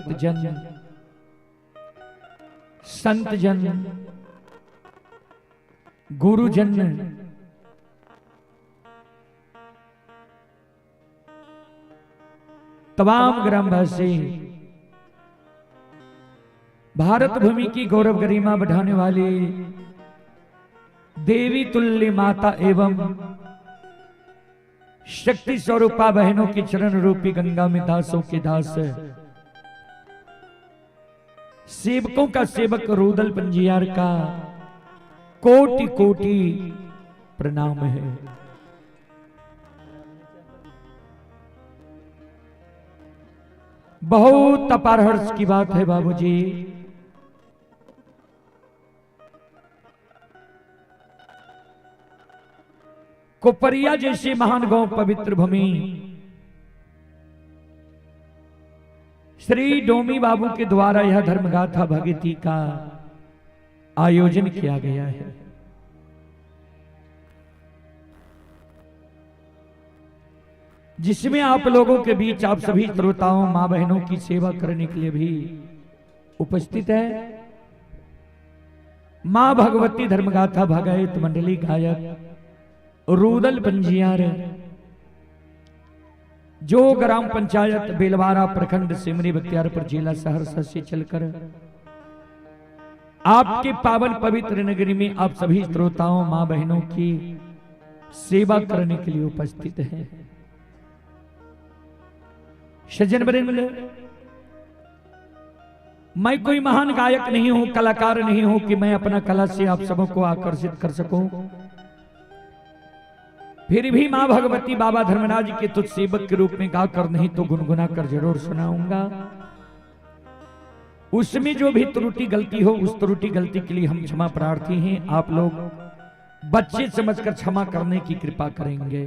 भक्तजन, संतजन, गुरुजन, तमाम ग्रामवासी, भारत भूमि की गौरव गरिमा बढ़ाने वाली देवी तुल्य माता एवं शक्ति स्वरूपा बहनों के चरण रूपी गंगा में दासों के दास, सेवकों का सेवक रुदल पंजियार का कोटि कोटि प्रणाम है। बहुत अपार हर्ष की बात है बाबूजी, कोपरिया जैसी महान गौ पवित्र भूमि श्री डोमी बाबू के द्वारा यह धर्मगाथा भगवती का आयोजन किया गया है। जिसमें आप लोगों के बीच आप सभी श्रोताओं, मां बहनों की सेवा करने के लिए भी उपस्थित है मां भगवती धर्मगाथा भगवत मंडली गायक रुदल पंजियार, जो ग्राम पंचायत बेलवारा, प्रखंड सिमरी बख्तियारपुर, जिला सहरसा से चलकर आपके पावन पवित्र नगरी में आप सभी श्रोताओं, मां बहनों की सेवा करने के लिए उपस्थित हैं। सज्जन वृंद, मैं कोई महान गायक नहीं हूं, कलाकार नहीं हूं कि मैं अपना कला से आप सबों को आकर्षित कर सकूं। फिर भी मां भगवती बाबा धर्मराज के तुझ सेवक के रूप में गाकर नहीं तो गुनगुना कर जरूर सुनाऊंगा। उसमें जो भी त्रुटि गलती हो, उस त्रुटि गलती के लिए हम क्षमा प्रार्थी हैं। आप लोग बच्चे समझकर क्षमा करने की कृपा करेंगे।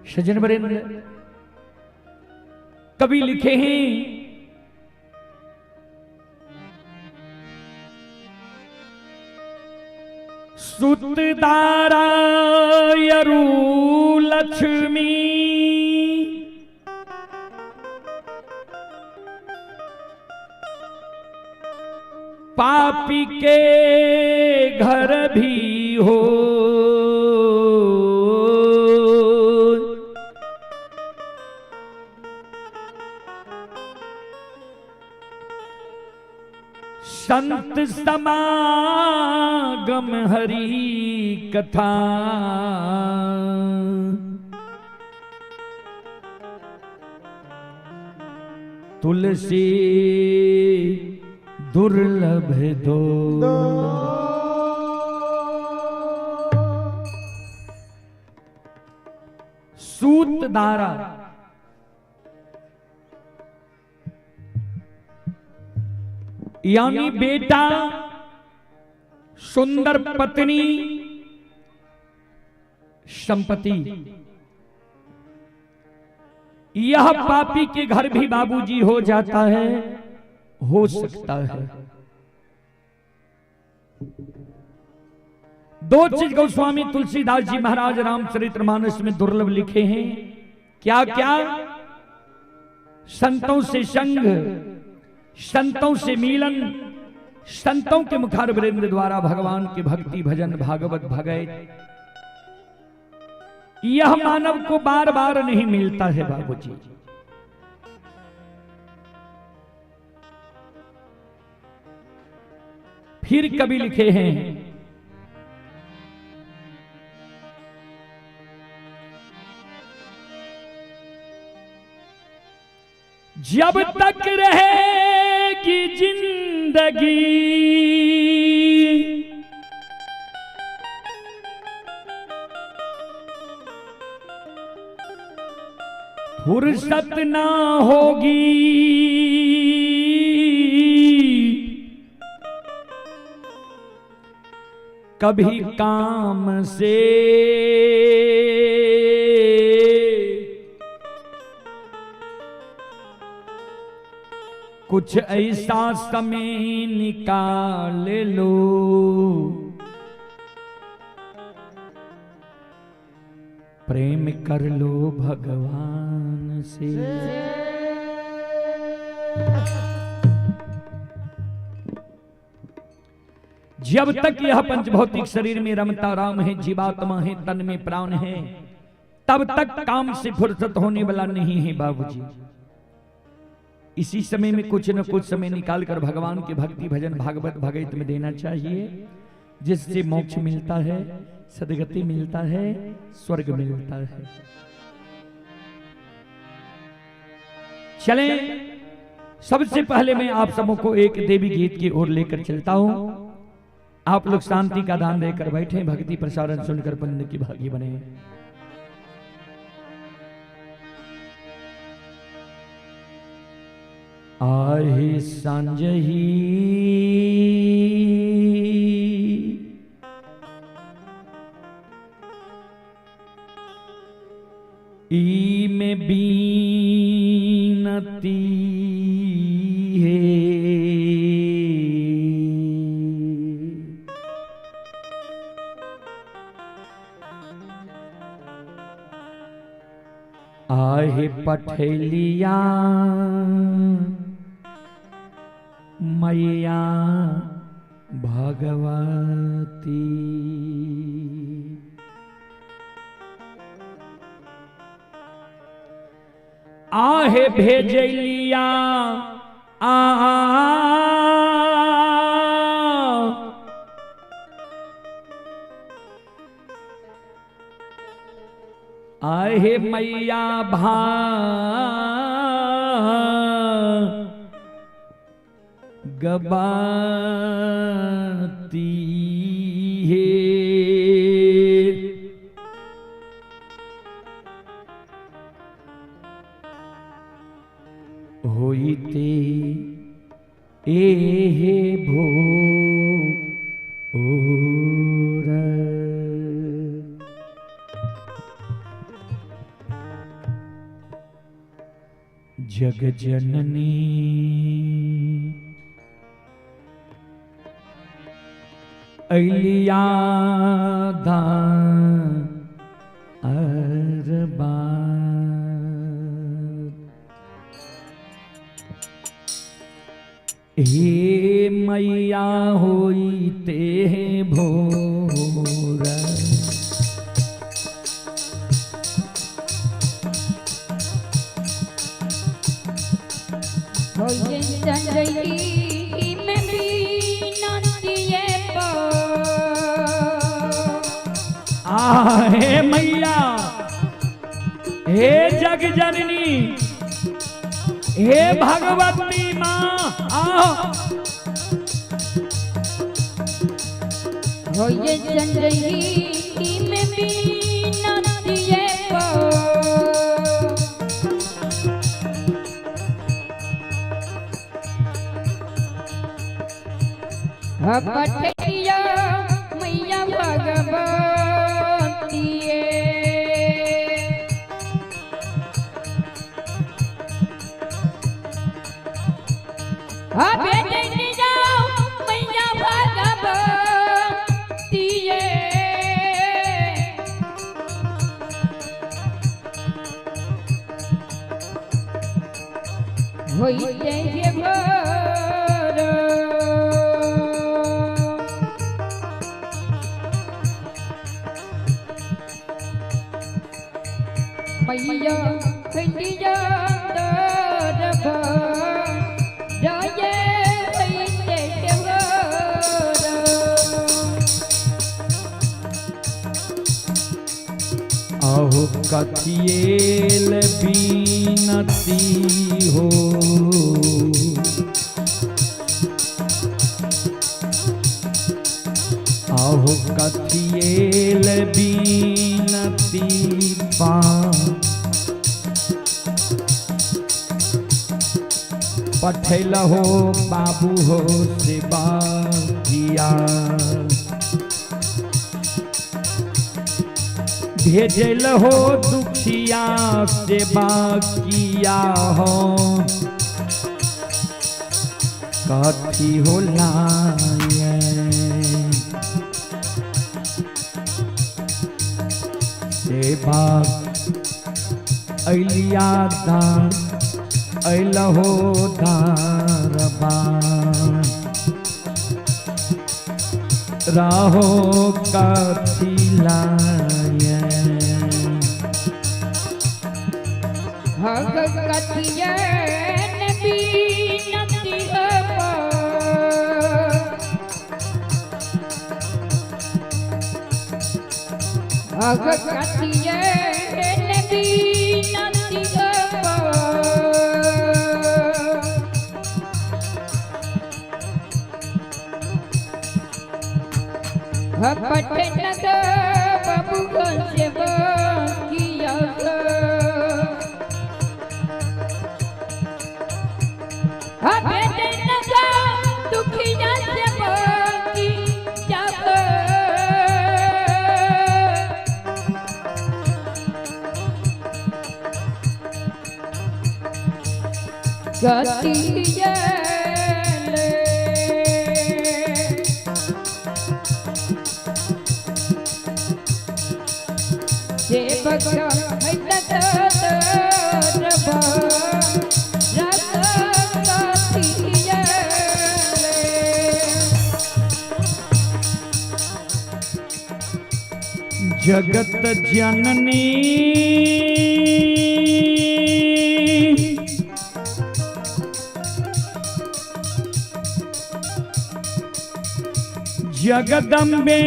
सज्जन वृंद, कवि लिखे हैं, सुतदारा यरु लक्ष्मी, पापी के घर भी हो, संत समागम हरि कथा, तुलसी दुर्लभ दो। सूतदारा यानी बेटा, सुंदर पत्नी, संपत्ति, यह पापी के घर भी बाबूजी हो जाता है, हो सकता है। दो चीज गोस्वामी तुलसीदास जी महाराज रामचरितमानस में दुर्लभ लिखे हैं। क्या क्या? संतों से संग, संतों से मिलन, संतों के मुखारवृंद द्वारा भगवान की भक्ति भजन भागवत भगत, यह मानव को बार बार नहीं मिलता है बाबूजी। फिर कभी लिखे हैं, जब तक रहेगी जिंदगी, फुर्सत ना होगी, कभी काम से, कुछ ऐसा समय निकाल लो, प्रेम कर लो भगवान से। जब तक यह पंचभौतिक शरीर में रमता राम है, जीवात्मा है, तन में प्राण है, तब तक काम से फुर्सत होने वाला नहीं है बाबूजी। इसी समय में कुछ न कुछ समय निकालकर भगवान के भक्ति भजन भागवत भगवत में देना चाहिए, जिससे मोक्ष मिलता है, सदगति मिलता है, स्वर्ग मिलता है। चलें, सबसे पहले मैं आप सबों को एक देवी गीत की ओर लेकर चलता हूं। आप लोग शांति का दान देकर बैठे, भक्ति प्रसारण सुनकर पुण्य की भागी बने। आहे सांझही ई में बीनती है, आहे पठेलिया मैया भगवती। आहे भेजलिया आ आहे मैया भा गबाती है। होइते एहे भो ओर जग जननी अलिया अरबा। हे मैया होइते भोर हे मैया, हे जग जननी, हे भगवती माँ, आओ। पठिया मैया भगवती मैया भगवती होइते भोर मैया खंडिया अहो कथिएल बीनती हो, अहो कथिएल बीनती पा पठैल हो बाबू हो सेवा किया, भेजल हो दुखिया सेवा किया हो, कथी हो लाए सेवा अलिया दान अइलहो दारबा राहो कथिलाय। हग कथियन बीनती हग कथियन बीनती पटनग बाबू सेवा किया दुखिया सेवा की जब गतियल सेवक जगत जननी जगदम्बे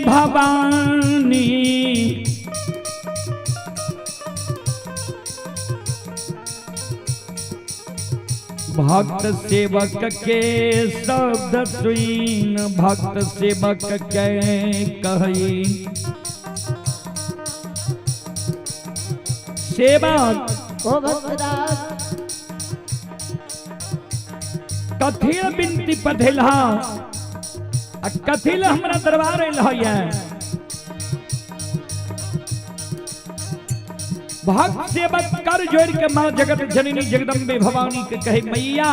भवानी भक्त सेवक के शब्द सुन भक्त सेवक के कही सेवक ओ भक्तदास कथी बिनती पधेल आ कथी ले हमरा दरबार अल है। भक्त सेवक कर जोड़ के माँ जगत जननी जगदम्बे भवानी के कहे मैया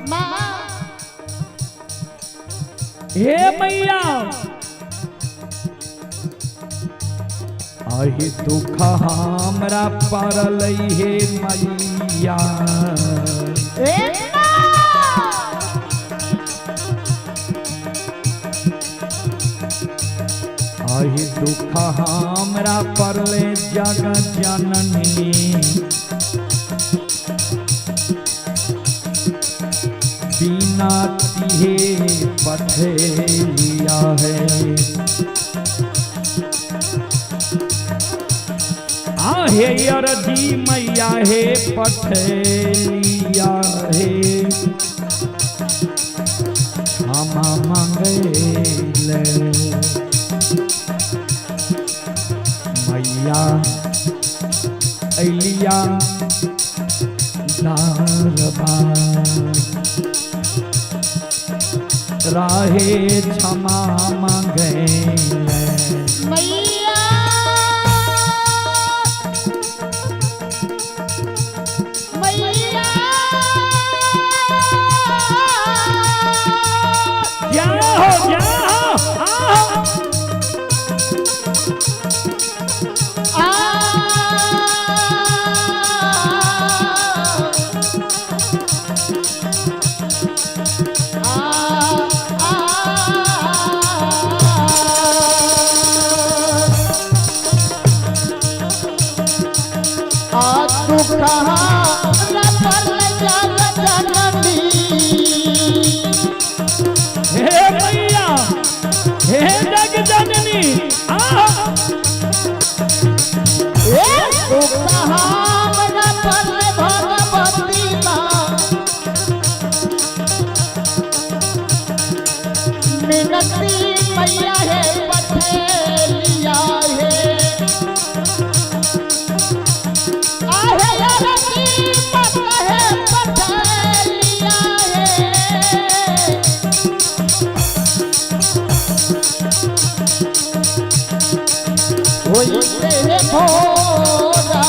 माँ हे मैया आही दुख हमरा पड़ल हे मैया ए माँ आही दुख हमरा पड़ले जग जननी बिना तिहे पथेलिया है। आहे अरजी मैया हे पथेलिया हे क्षमा मांगे ले मैया अलिया दरबार राहे क्षमा मांगे ले। मैया मैया जाओ जाओ आओ आ आ आ जननी हे मैया हे जग जननी आओ ए दुख हमरा पर भगवती माँ मिनती मैया है पथेलिया है आहे अरती मत है पथेलिया है। होइते हे भोरा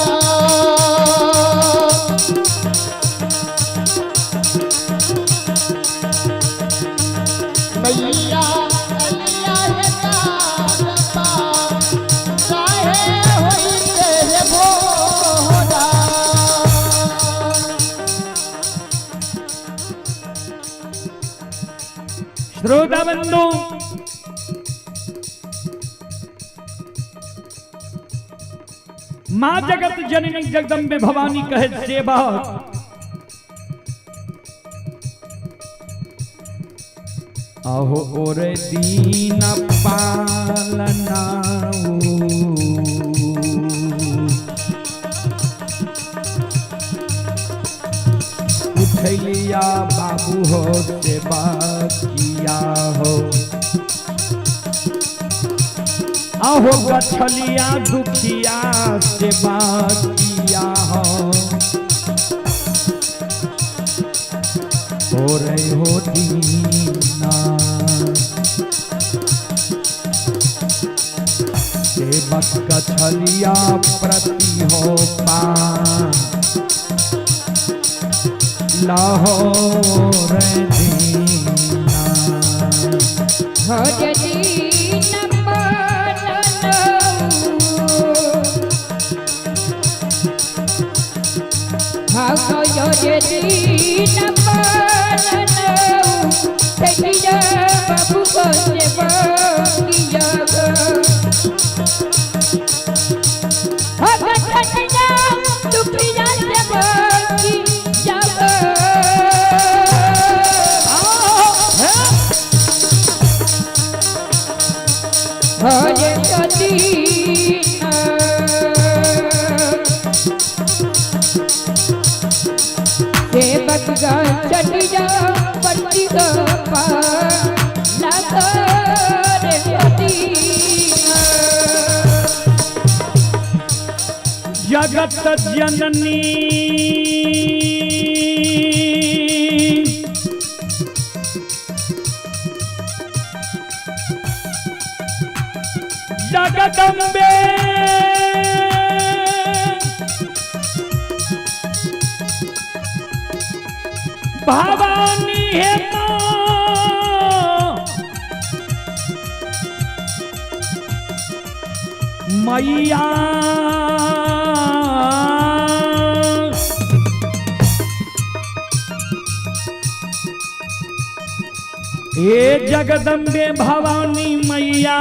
मैया अलिया हे तारपा काहे श्रोता बंधु, मां जगत जननी जगदम्बे भवानी कहे सेवक, अहो ओरे दीन पालना उठलिया बाबू हो सेवा किया हो, अहो गछलिया दुखिया सेवा किया हो, हो रे हो दीना सेवक गछलिया प्रति हो पा लाहौर दीना। हर दीन पालनऊ हर दीन पालनऊ तकिया बाबू को सेवा किया गो। भगत दुखिया सेवा किया गो। हरे दीना सेवक चटिया पट्टी पा रे दीना। जगत जननी जगदम्बे भवानी है मां मैया, हे जगदम्बे भवानी मैया,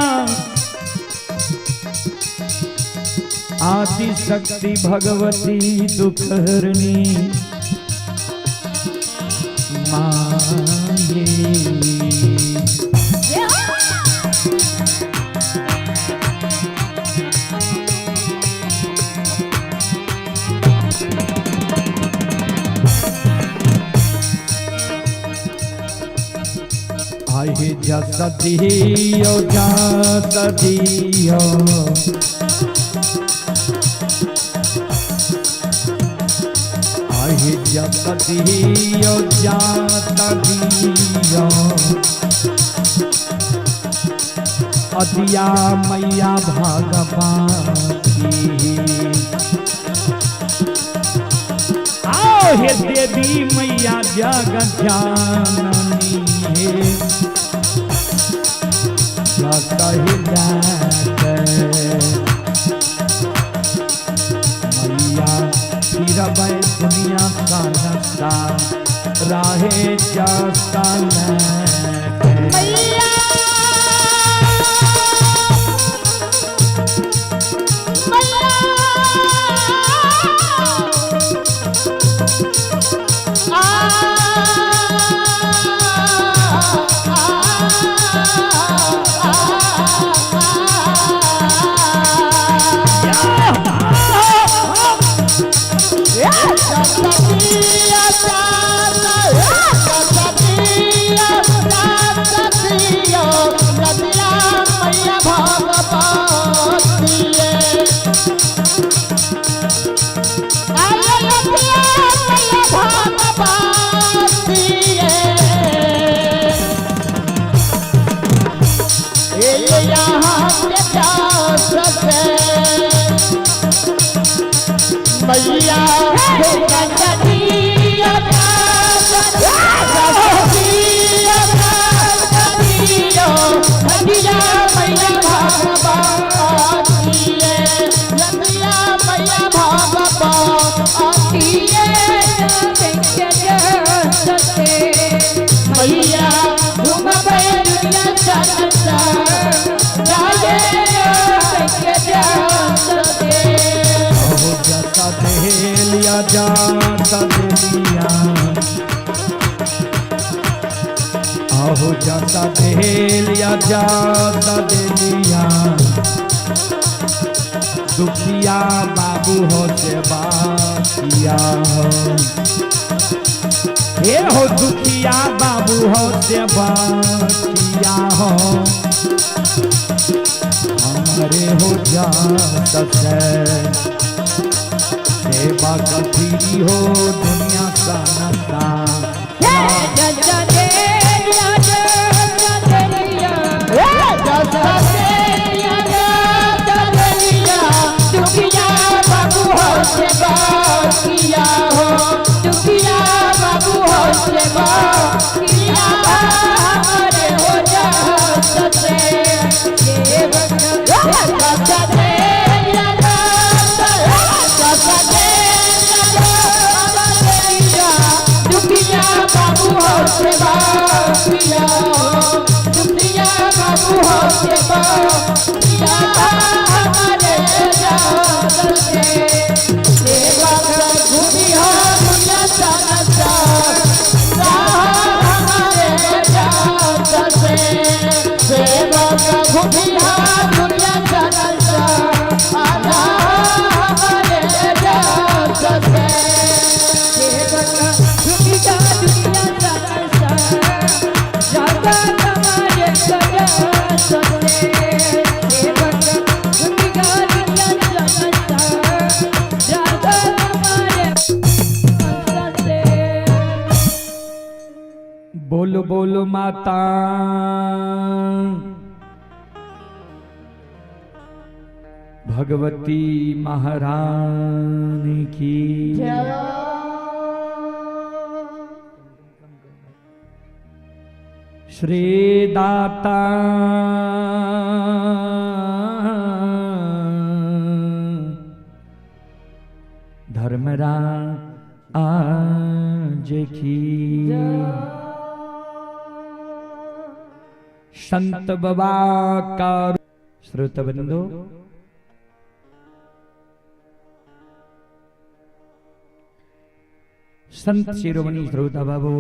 आदि शक्ति भगवती दुखहरणी माये। आहे जस दियो जस दियो, आहे जस दियो जस दियो, अदिया मैया भगवती। आओ हे देवी मैया जगत जननी हे, मैया फिरबै दुनिया का नक्शा राहे जसा मैया मैया आ आ आ। जाता देलिया, आहो जाता देलिया जाता देलिया, दुखिया बाबू हो सेवा किया हो, हे हो दुखिया बाबू हो सेवा किया हो, हमारे हो जाता से सेवा कथी हो दुनिया का नशा। दुखिया बाबू हो सेवा किया हो, दुखिया बाबू हो सेवा किया, हमारे हो जात से दुखिया बाबू हो सेवा किया हो, दुखिया बाबू हो सेवा किया, हमारे जात से सेवा घूमी हो दुनिया सा हमारे जात से, सेवा घूमी हो दुनिया सा हमारे जात से, सेवा घूमी हो दुनिया सा हमारे जात से, सेवा घूमी हो दुनिया सा हमारे से। बोलो बोलो माता भगवती महारानी की। श्री दाता धर्मराज की। संत बाबा का श्रोत बंधु, संत शिरोमणि श्रोता बाबू,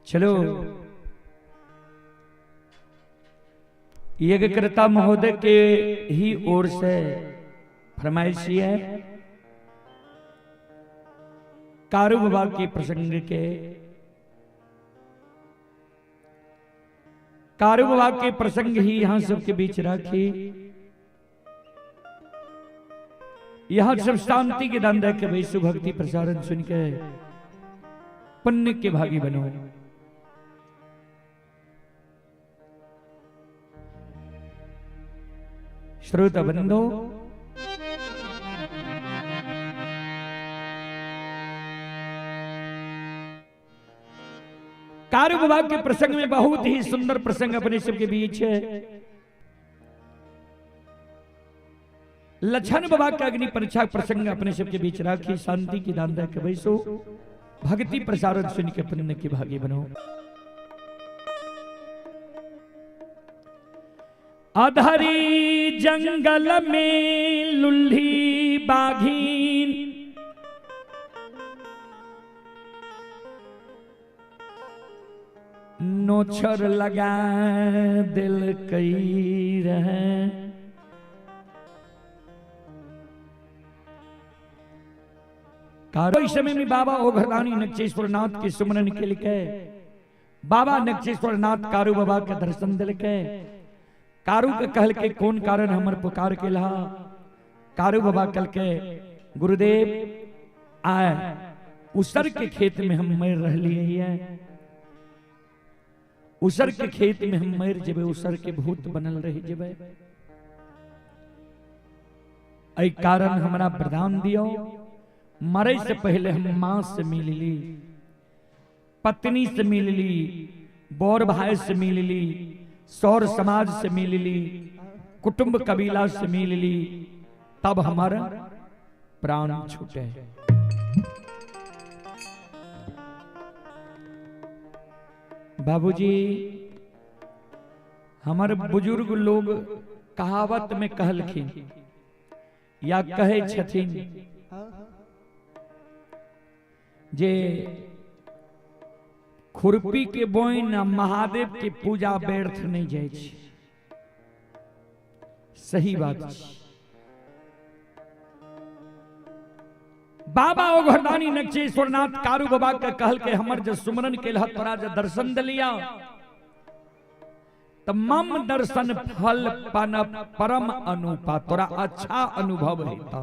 चलो यज्ञकर्ता महोदय के ही ओर से फरमाइशी है कारू बाबा के प्रसंग के, कारू बाबा के प्रसंग ही यहां सबके बीच रखी। यहां सब शांति के दान के वैश्व भक्ति प्रसारण सुन के पुण्य के भागी बनो। श्रोता बंधो, कारू बाबा के प्रसंग में बहुत ही सुंदर प्रसंग अपने सबके बीच है। लक्षण बाबा का अग्नि परीक्षा प्रसंग अपने सबके बीच राखी। शांति की दान दे के बैसो, भक्ति प्रसारण सुन के पुण्य के भागी बनो। अधरी जंगल में लुल्ही बाघीन, नोछर लगा दिल कई रहे। इस समय में बाबा ओघरदानी नक्षेश्वर नाथ के सुमरन के लिखे, बाबा नक्षेश्वर नाथ कारू बाबा के दर्शन दिल के, कारू के कहल के कौन कारण हमर पुकार के लहा। कारू बाबा कल के गुरुदेव आए उसर के खेत में हम मर रही है, उसर के खेत में हम मर जेबे, उसर के भूत बनल रह जेबे, ऐ कारण हमरा वरदान दियो, मरे से पहले हम मां से मिल ली, पत्नी से मिल ली, बौर भाई से मिल ली, सौर समाज से मिल ली, कुटुंब कबीला से मिल ली, तब हमारा प्राण छूटे। बाबूजी हमारे बुजुर्ग लोग कहावत में कहलखिन या कहै छथिन जे खुरपी के बोइन आ महादेव के पूजा व्यर्थ नहीं जाइ छै। सही बात छै। बाबा ओघरदानी नक्षेश्वरनाथ कारू बाबा के कहल के हमर जे सुमरन केलह तोरा जे दर्शन दलिया त मम दर्शन फल पन परम अनुपा, तोरा अच्छा अनुभव हेता।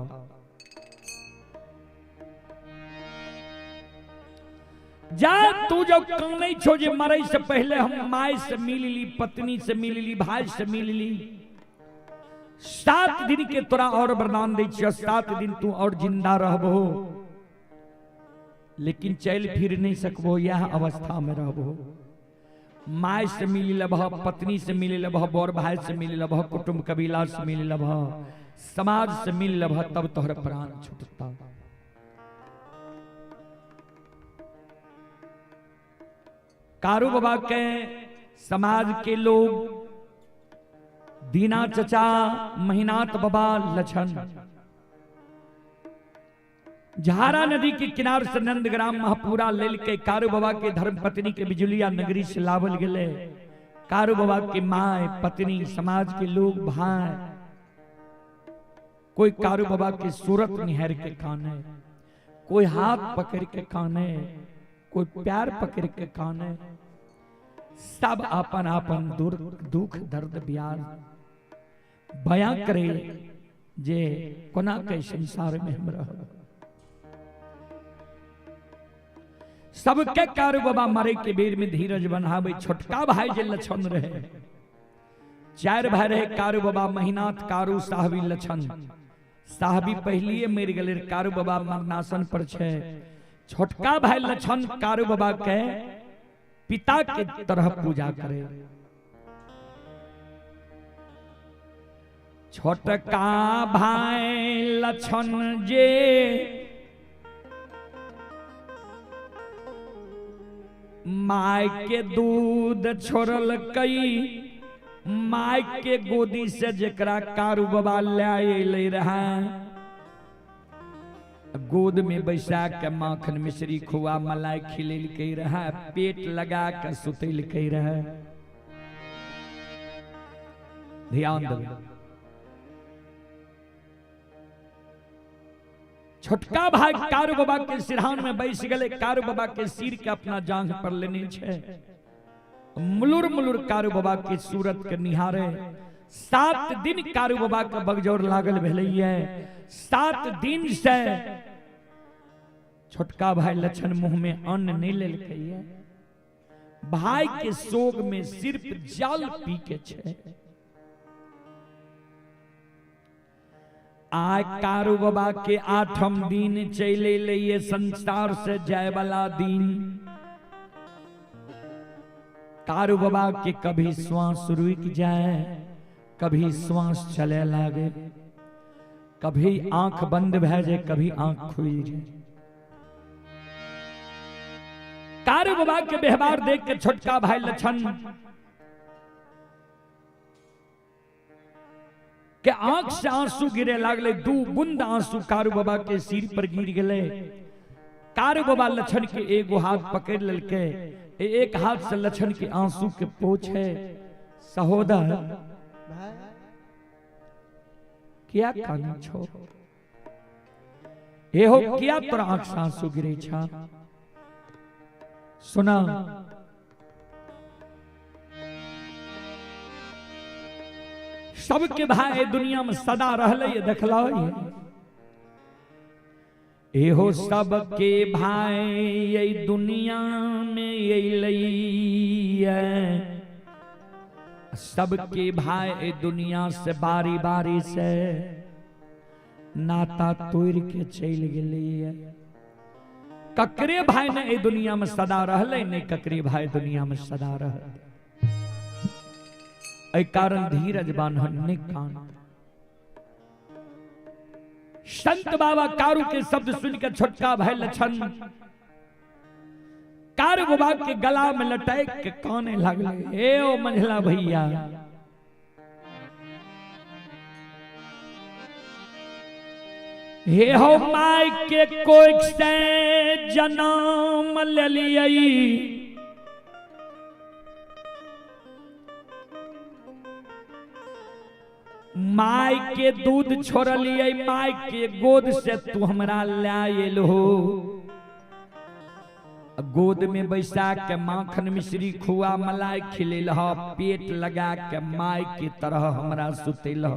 जा तू जो कानै छो जे मरै से पहले हम my से मिल ली, पत्नी से मिल ली, भाई से मिल ली, 7 दिन के तोरा और वरदान दै छियो, 7 दिन तू और जिंदा रहबो, लेकिन चल फिर नहीं सकबो, यह अवस्था में रहबो। My से मिल लेबह, पत्नी से मिल लेबह, बड़ भाई से मिल लेबह, कुटुंब कबीला से मिल लेबह, समाज से मिल लेबह, तब तोहर प्राण छूटता। कारू बाबा के समाज के लोग दीना चचा, महिनाथ बाबा, लछन झारा नदी के किनार से नंदग्राम महापुरा लेल के कारू बाबा के धर्मपत्नी के बिजुलिया नगरी से लावल गेले। कारू बाबा के my, पत्नी, समाज के लोग, भाई, कोई कारू बाबा के सूरत निहार के काने, कोई हाथ पकड़ के काने, कोई प्यार पकड़ के काने, सब अपन अपन दुख दर्द ब्याज बयां करे जे कोना के संसार में हम रह। सबके कारू बाबा मरे के बेर में धीरज बनावे। छोटका भाई जे लछन रहे, 4 भाई रहे कारू बाबा, महिनाथ, कारू, साहबी, लछन। साहबी पहलिए मर गेले, कारू बाबा मरनासन पर छे। छोटका भाई लछन कारू बाबा के पिता के तरह पूजा करे। छोटका भाई लछन जे my के दूध छोड़ल कई, my के गोदी से जेकरा कारू बाबा ले रहा, गोद में बैसा के माखन मिश्री खुआ मलाई खिलेल के रहा, पेट लगा के सुतल के रहा। ध्यान दो, छोटका भाई कारू बाबा के सिरहान में बैस गए, कारू बाबा के सिर के अपना जांघ पर लेने छे, मुलुर मुलुर कारू बाबा के सूरत के निहारे। 7 दिन कारू बाबा के बगजोर लागल भेलैये। 7 दिन से छोटका भाई लछन मुंह में अन्न नहीं लेलकैये, भाई के शोक में सिर्फ जल पी के छे। आय कारू बाबा के 8म दिन चले लिए संसार से जाए वाला दिन। कारू बाबा के कभी श्वास रुक जाए, कभी श्वास चले लागे, कभी आंख बंद भै जाए, कभी आंख खुल जाए। कारू बाबा के व्यवहार देख के छोटका भाई लछन के आंख से आंसू गिरे लागले। 2 बूंद आंसू कारू बाबा के सिर पर गिर गए। कारू बाबा लछन के एगो हाथ पकड़ ललके, एक हाथ से लछन के आंसू के पोछे, सहोदर क्या काना छो, एहो क्या तोरा आंख से आंसू गिरे छा? सुना, सबके भाई दुनिया में सदा रहले, देखलो एहो सबके भाई ये दुनिया में अइलैया, सबके भाई दुनिया से बारी बारी से नाता तोड़ के चल गेलैया। ककरे भाई ने ए दुनिया में सदा रहले, नहीं ककरे भाई दुनिया में सदा रहले। एहि कारण धीरज बान्हन नहीं कान। संत बाबा कारू के शब्द सुनकर छोटका भाई लछन कारू बाबा के गला में लटक के काने लागले, ए ओ मंझला भैया, हे हो my के कोख से जन्म लेलियै, My के दूध छोड़लियै, my के गोद से तू हमरा लए एलहो। गोद में बैसा के माखन मिश्री खुआ मलाई खिलेलह, पेट लगा के my के तरह हमरा सुतेलह।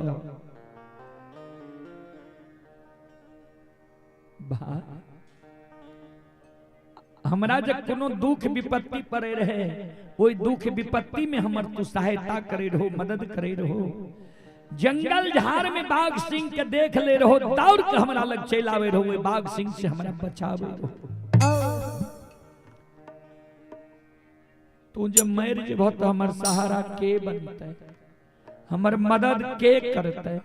भाई हमरा जे कोनो दुख विपत्ति पड़े रहे, ओहि दुख विपत्ति में हमर तू सहायता करे रहो, मदद करे रहो। जंगल झाड़ में बाघ सिंह के देख ले रहो, दौड़ के हमरा लग चल आवे रहो, ओहि बाघ सिंह से हमरा बचावे रहो। तू जे मर जेबह तो हमर सहारा के बनते, हमर मदद के करते।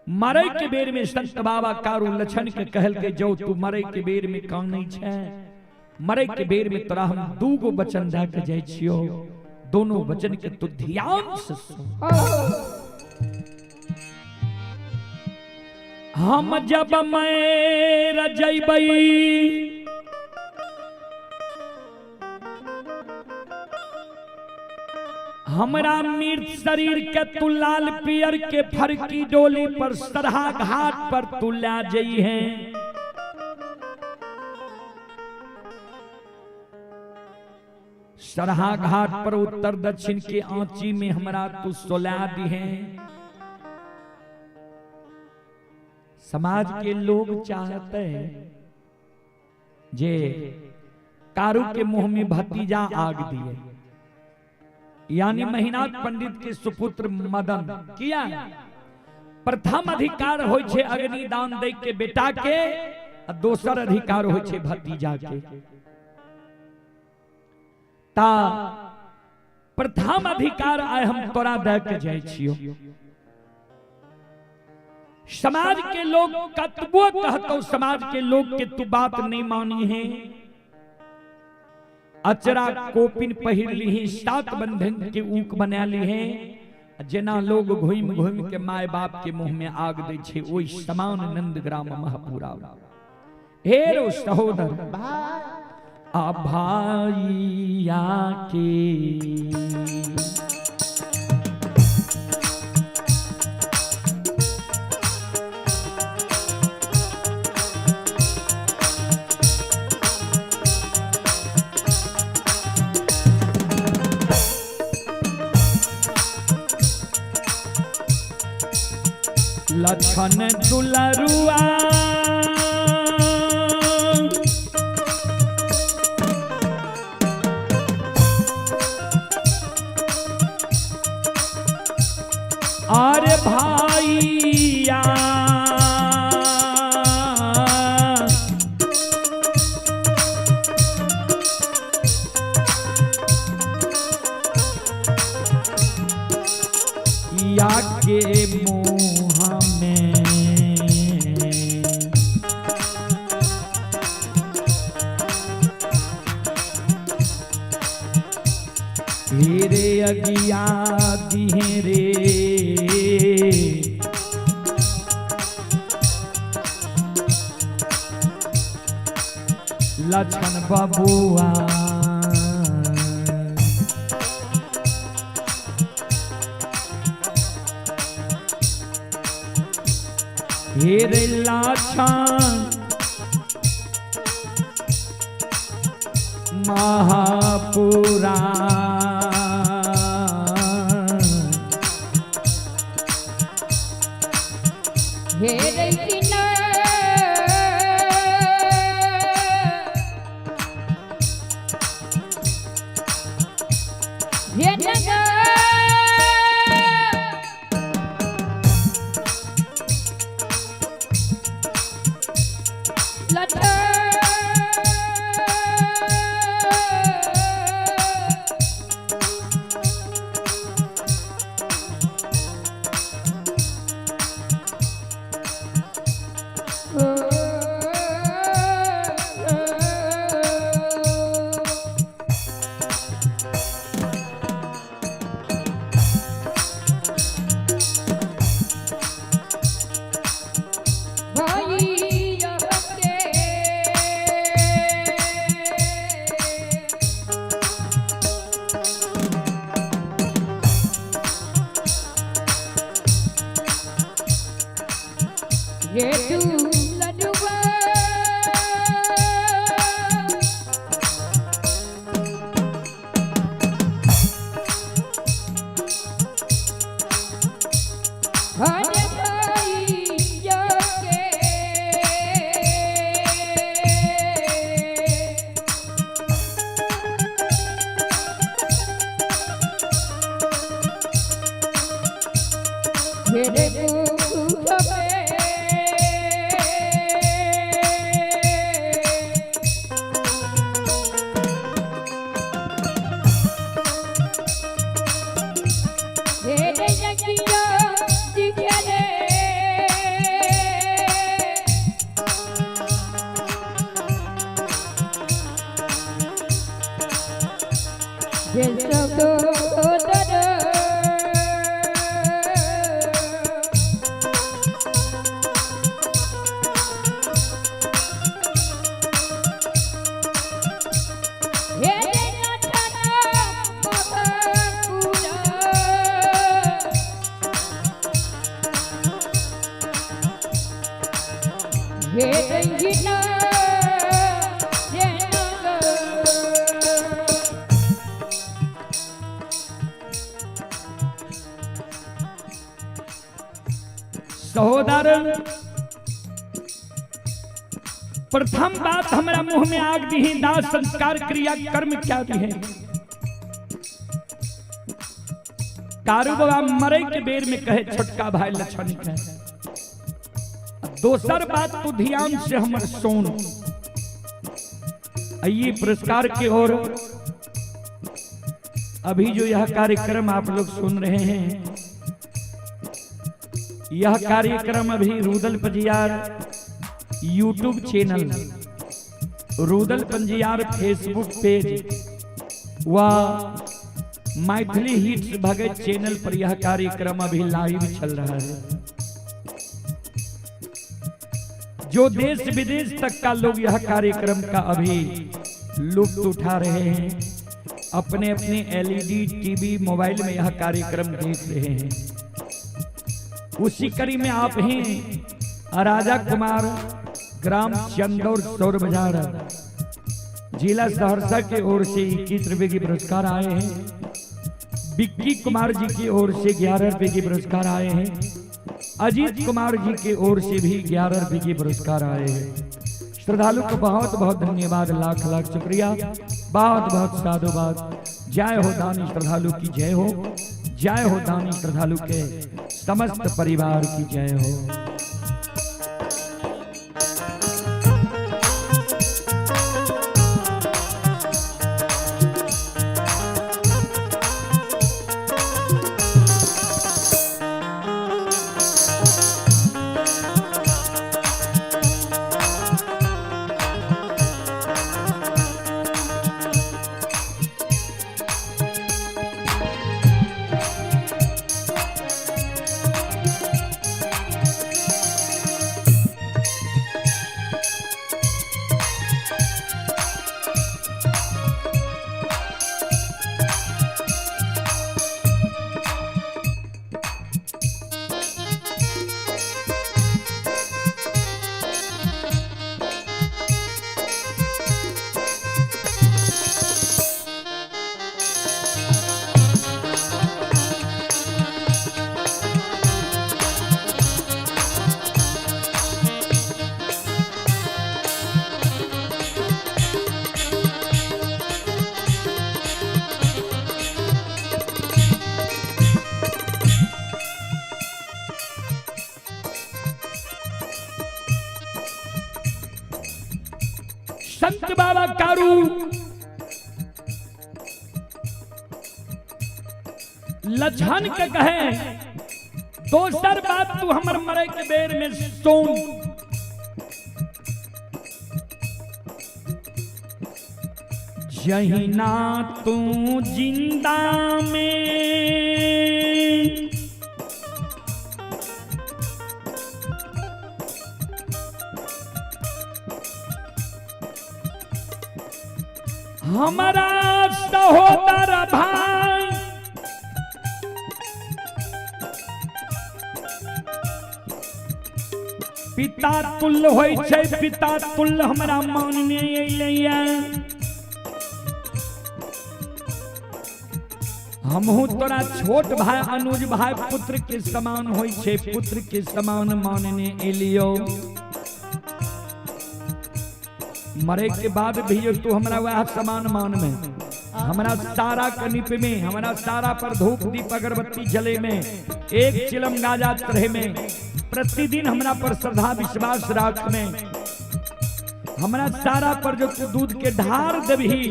मरे के बेर में संत बाबा कारू लछन के कहल के जो तू मरे के बेर में कानै छै, मरे के बेर में तोरा हम दूगो वचन दऽ के जाइ छियौ, दोनों वचन के तू ध्यान से सुन। हम जब मर जइबै हमरा मृत शरीर के तू लाल पियर के फरकी डोली पर सरहा घाट पर तू ला जई है। सरहा घाट पर उत्तर दक्षिण के आंची में हमरा तू सोला दी है। समाज के लोग चाहते हैं जे कारू के मुंह में भतीजा आग दिए, यानी महिनाथ पंडित के सुपुत्र मदन। किया प्रथम अधिकार होय छे अग्निदान दे के बेटा के, आ दोसर अधिकार होय छे भतीजा के। ता प्रथम अधिकार आय हम तोरा दे के जाय छियो। समाज के लोग कतबो कहतो, समाज के लोग के तू बात नहीं मानी है। अचरा कोपिन पहिर ली, सात बंधन के ऊक बना ली है। जेना लोग घूम घूम के my बाप के मुंह में आग दे छे, ओहि समान नंदग्राम महापुरा। हे रो सहोदर आ भाइया के लखन दुलरुआ अरे भाइया या के मुँह में हेरे अगिया दिहे रे लछन बबुआ। हेरे लाछन महापुरा हे रे हे दुलनुआ। हर भाई के मेरे मुख में मेरे यज्ञ दिखले जे सब दर हे नाथना महापुरा। हे रंगीला हे नगर। सहोदर, प्रथम बात हमरा मुंह में आग दी है, दास संस्कार क्रिया कर्म क्या दी है। कारू बाबा मरे के बेर में कहे छोटका भाई लक्षण के, दोसर बात तू ध्यान से हमर सुन। ये पुरस्कार की ओर अभी जो यह कार्यक्रम आप लोग सुन रहे हैं, यह कार्यक्रम अभी Rudal Panjiyar YouTube channel, Rudal Panjiyar Facebook page व मैथिली हिट्स भगत चैनल पर यह कार्यक्रम अभी लाइव चल रहा है। जो देश विदेश तक का लोग यह कार्यक्रम का अभी लुत्फ उठा रहे हैं, अपने अपने एलईडी टीवी मोबाइल में यह कार्यक्रम देख रहे हैं। उसी कड़ी में आप हैं राजा कुमार, ग्राम चंदौर सौर बाजार, जिला सहरसा के ओर से 21 रुपए की पुरस्कार आए हैं। विक्की कुमार जी की ओर से 11 रुपए की पुरस्कार आए हैं। अजीत कुमार जी की ओर से भी 11 रुपए की पुरस्कार आए हैं। श्रद्धालु को बहुत बहुत धन्यवाद, लाख लाख शुक्रिया, बहुत बहुत साधुवाद। जय हो दानी श्रद्धालु की जय हो, जय हो दानी श्रद्धालु के समस्त परिवार की जय हो। संत बाबा कारू लछन के कहे, दोसर बात तू हमर मरे के बेर में सुन। जहिना तू जिंदा में हमारा सहोदर भाई पिता पिता तुल्य होइ छै, पिता तुल्य हमरा मानने अयलैया। हमहूँ तोरा छोट भाई अनुज भाई पुत्र के समान होइ छै, पुत्र के समान मानने एलियो। मरे के बाद भी तू हमरा वह समान मान में, हमरा सारा कनिप में, हमरा सारा पर धूप दीप अगरबत्ती जले में, एक चिलम गाजा चढ़े में, प्रतिदिन हमरा पर श्रद्धा विश्वास राख में, हमरा सारा पर जो तू दूध के ढार देबही,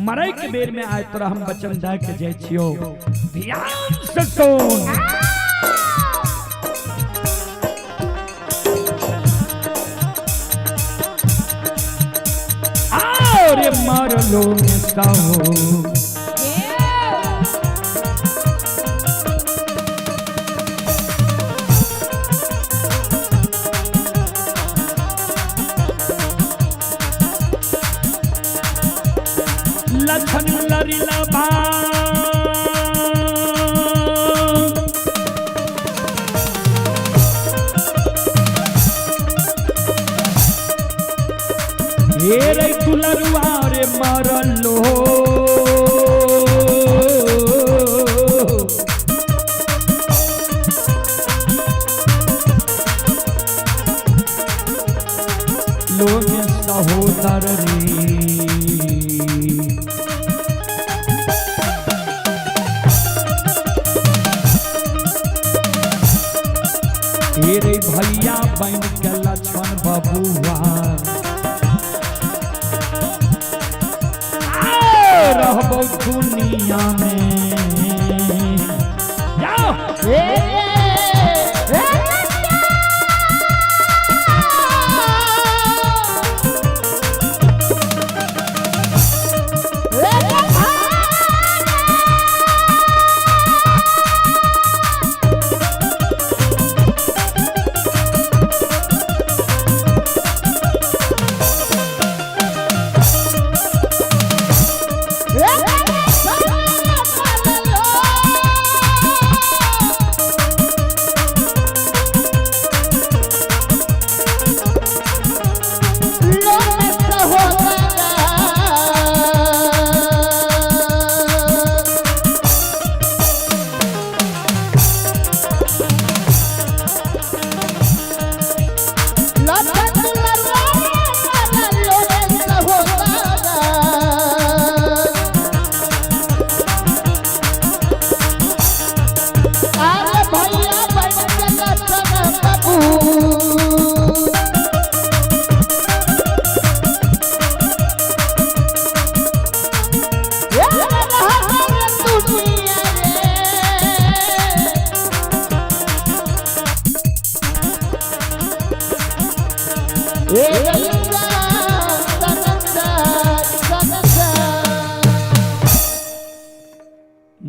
मरे के बेर में आए तोरा हम वचन दे के जाइ छियो। ध्यान से सुन। अरे मरलो में साहो लखन लरिला बा हे रे दुलरुआ रे मरलो लोग सहोदर रे। तेरे भैया बन के लक्ष्मण बबुआ रहबो दुनिया में। जाओ।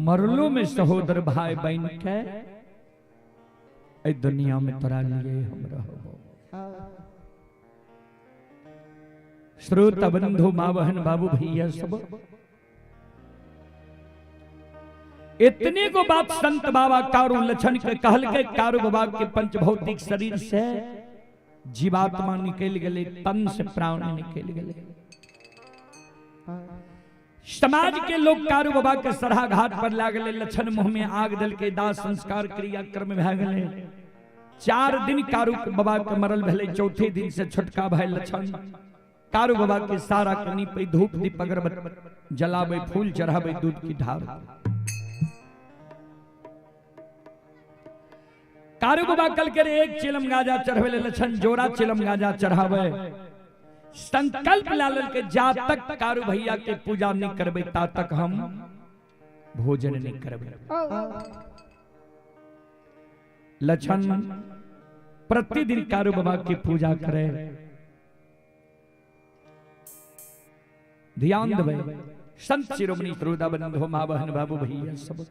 मरलो में सहोदर भाई बहन के ए दुनिया में तोरा लिए हम रहो। श्रोता बंधु माँ बहन बाबू भैया सब इतने को बात संत बाबा कारू लक्षण के कहल के कारू बाबा के पंच भौतिक शरीर से जीवात्मा निकल गए, तन से प्राण निकल गए। समाज के लोग कारू बाबा के सरहा घाट पर लागले, लक्षण मुंह में आग दल के दाह संस्कार क्रिया कर्म भए गेले। 4 दिन कारू बाबा के मरल भेले, चौथे दिन से छोटका भाई लक्षण कारू बाबा के सारा कनी पे धूप दीप अगरबत्ती जलावे, फूल चढ़ावे, दूध की ढार। कारू बाबा कल के एक चिलम गाजा चढ़ावे, लक्षण जोड़ा चिलम गाजा चढ़ावे। संकल्प लाल के जा तक कारू भैया के पूजा नहीं करबे ता तक हम भोजन नहीं करबे। लक्षण प्रतिदिन कारू बाबा की पूजा करे। ध्यान देवे संत शिरोमणि श्रोता बंधु माँ बहन बाबू भैया सब।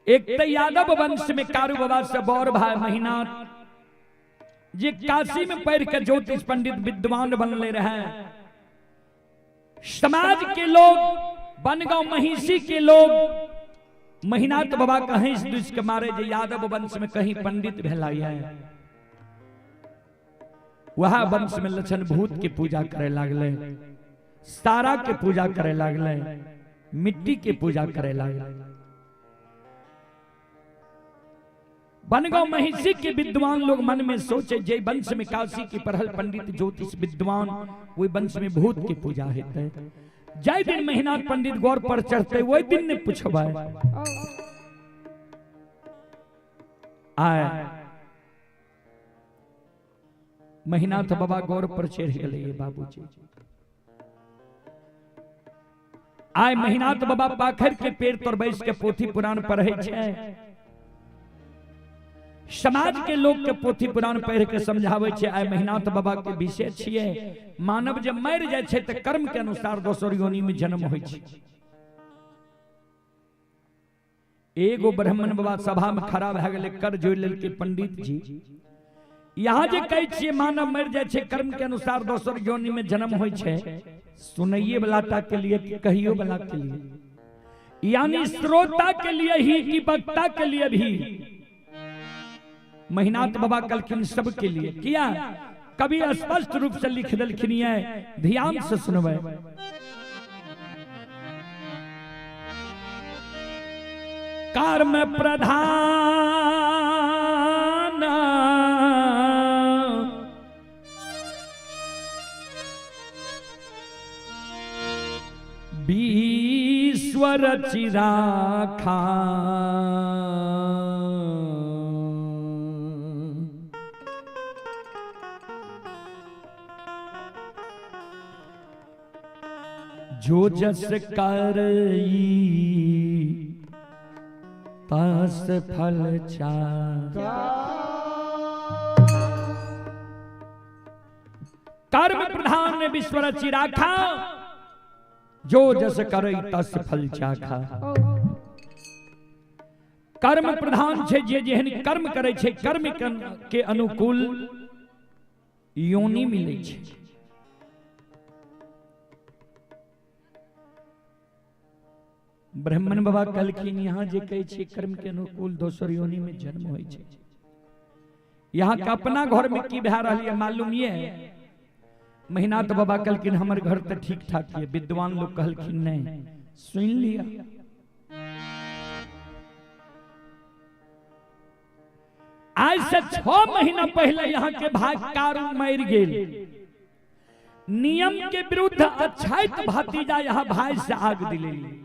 एक तो यादव वंश में कारू बाबा से बौर भाई महीना जे काशी में पढ़ के ज्योतिष पंडित विद्वान बनले रहे। समाज के लोग, बनगांव महिषी के लोग महिनाथ बाबा के हंस दुस के मारे जे यादव वंश में कहीं पंडित भेला है, वह वंश में लक्षण भूत के पूजा करे लागले, सारा के पूजा करे लागले, मिट्टी के पूजा करे लागले। बनगांव महिषी के विद्वान लोग मन में सोचे जे वंश में काशी के पढ़ल पंडित ज्योतिष विद्वान, वही वंश में भूत के पूजा हेतै। जाय दिन महिनाथ पंडित गौर पर चढ़ते वही दिन ने पूछबै। आए महिनाथ बाबा गौर पर चढ़ गेलै बाबूजी। आए महिनाथ बाबा पाखर के पेड़ तर बैस के पोथी पुराण पढ़ै छै, समाज के लोग के पोथी पुराण पढ़ के समझावे छै। आइ महिनाथ बाबा के विषय छियै, मानव जब मरि जाइ छै तऽ कर्म के अनुसार दोसर योनि में जन्म होइ छै। एगो ब्राह्मण बाबा सभा में खड़ा भए गेलै, कर जोड़ि लेलकै पंडित जी, यहाँ जे कहै छियै मानव मरि जाइ छै कर्म के अनुसार दोसर योनि में जन्म होइ छै, सुनैये वाला टा के लिए कि कहियो वाला के लिए, यानी श्रोता के लिए ही कि वक्ता के लिए भी। महिनाथ बाबा कहलखिन सबके लिए। किया कभी स्पष्ट रूप से लिख देलखिन ये, ध्यान से सुनबै। कर्म प्रधान विश्व रचिराखा, जो जस करई तस फल चा। कर्म प्रधान विश्व रचि राखा, जो जस करई तस फल चाखा। कर्म प्रधान छे, जे जेहन कर्म करे छे कर्म के अनुकूल योनि मिले छे। ब्राह्मण बाबा कहलखिन यहाँ जे कहै छै कर्म के अनुकूल दोसर योनि में जन्म होइ छै, यहाँ के अपना घर में की भए रहल ये मालूम ये? महिनाथ बाबा कहलखिन हमर घर तऽ ठीक ठाक ये। विद्वान लोग कहलखिन नहीं, सुन लिया। आज से 6 महीना पहले यहाँ के भाई कारू मर गेल, नियम के विरुद्ध अछैत भतीजा यहाँ भाई से आग दिलेली।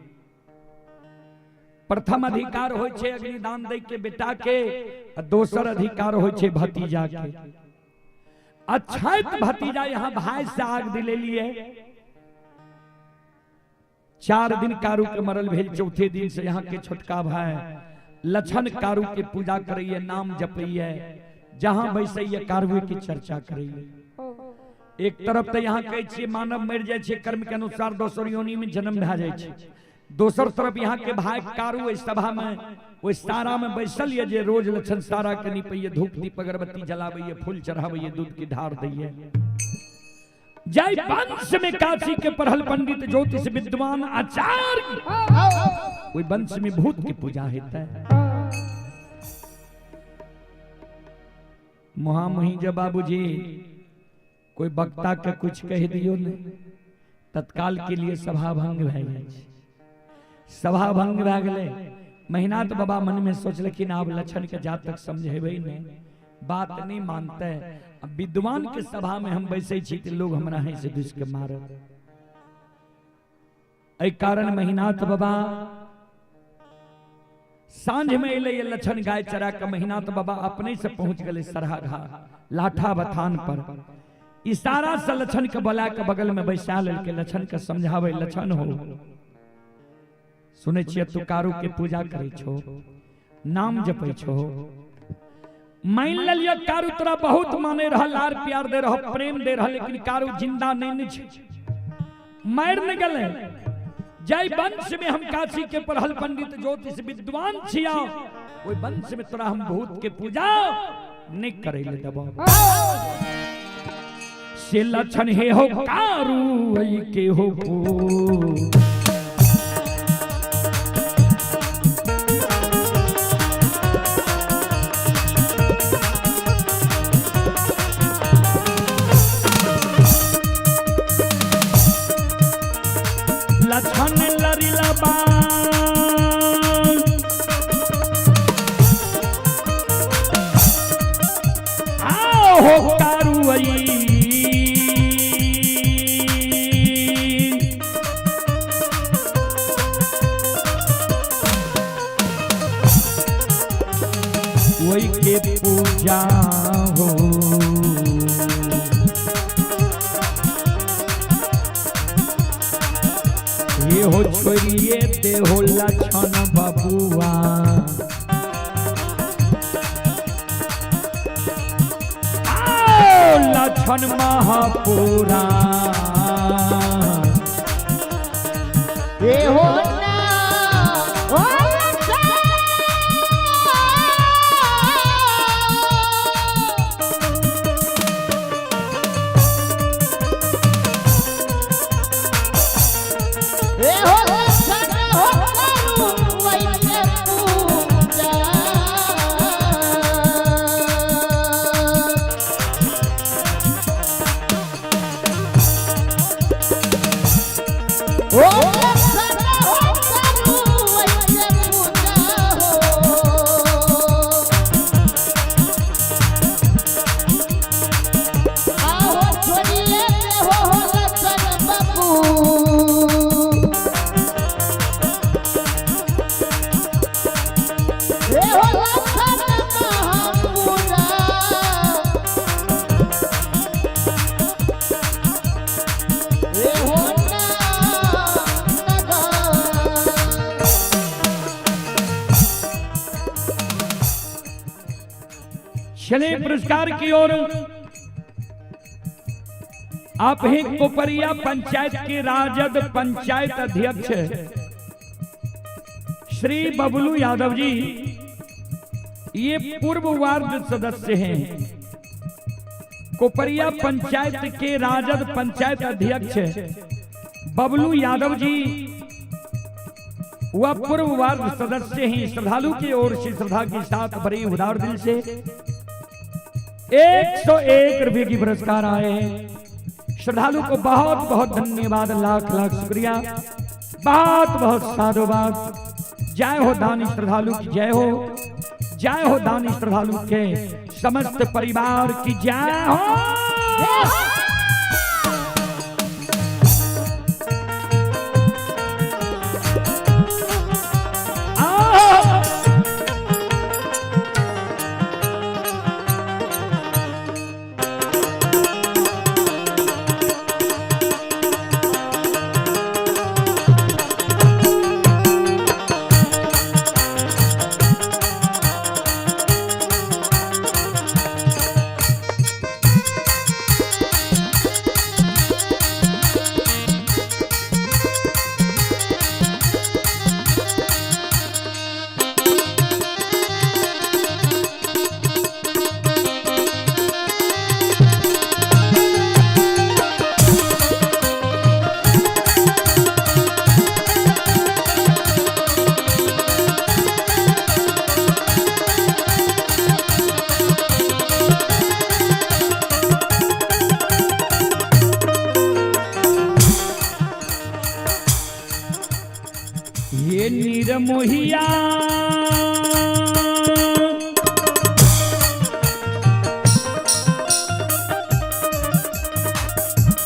प्रथम अधिकार होइ छै अग्निदान दै के बेटा के, आ दोसर अधिकार होइ छै भतीजा के। अछैत भतीजा यहाँ भाई से आग दिलेलिए। 4 दिन कारू के मरल भेल, चौथे दिन से यहाँ के छोटका भाई लछन कारू के पूजा करैये, नाम जपैये, जहां बैसैये कारूए की चर्चा करैये। एक तरफ तो यहाँ कहै छियै मानव मरि जाइ छै कर्म के अनुसार दोसर योनि में जन्म भए जाइ छै, दोसर तरफ यहाँ के भाई कारू ओहि सभा में ओहि सारा में बैसल ये जे रोज लक्षण सारा के निपैये, धूप दीप अगरबत्ती जलाबैये, फूल चढ़ाबैये, दूध की धार दैये। जय वंश में काशी के पढ़ल पंडित ज्योतिष विद्वान आचार्य, ओहि वंश में भूत के पूजा हेतै। मुहामुही जब बाबूजी कोई वक्ता के कुछ कह दियो ने, तत्काल के लिए सभा भंग भए जाइ छै। सभा भंग भए गेलै। महिनाथ बाबा मन में सोचलखिन आब लक्षण के जा तक समझेबै नहीं, बात नहीं मानते, अब विद्वान के सभा में हम बैसै छी तऽ लोग हमरा हँसि दुसि के मारत। एहि कारण महिनाथ बाबा साँझ में एलै लक्षण गाय चरा के महिनाथ बाबा अपने से पहुंच गए सरहा घाट लाठा बथान पर। इशारा से लक्षण के बोला के बगल में बैसा लेलकै, लक्षण के समझाबै, लक्षण हो सुनै छियै तू कारू के पूजा करै छो, नाम जपै छो, मान लेलियै कारू तोरा बहुत माने रहल, लार प्यार दे रह, प्रेम दे रह, लेकिन कारू जिंदा नहीं ने छै, मरि ने गेलै। जय वंश में हम काशी के पढ़ल पंडित ज्योतिष विद्वान छिया, ओहि वंश में तोरा हम भूत के पूजा नहीं करै ले देबो। से लक्षण हे हो कारू ऐ के हो को, पूजा हो। ये हो छोड़िए ते हो लक्षण बबुआ, आओ लक्षण महापुरा। ये हो ना ओ चले पुरस्कार की ओर। आप ही कोपरिया पंचायत के राजद पंचायत अध्यक्ष श्री बबलू यादव जी, ये पूर्व वार्ड सदस्य हैं। कोपरिया पंचायत के राजद पंचायत अध्यक्ष बबलू यादव जी वह पूर्व वार्ड सदस्य हैं। श्रद्धालु की ओर से श्रद्धा के साथ बड़े उदार दिल से 101 रुपए की पुरस्कार आए हैं। श्रद्धालु को बहुत बहुत धन्यवाद, लाख लाख शुक्रिया, बहुत बहुत साधुवाद। जय हो दानी श्रद्धालु की जय हो, जय हो दानी श्रद्धालु के समस्त परिवार की जय हो। ये निरमोहिया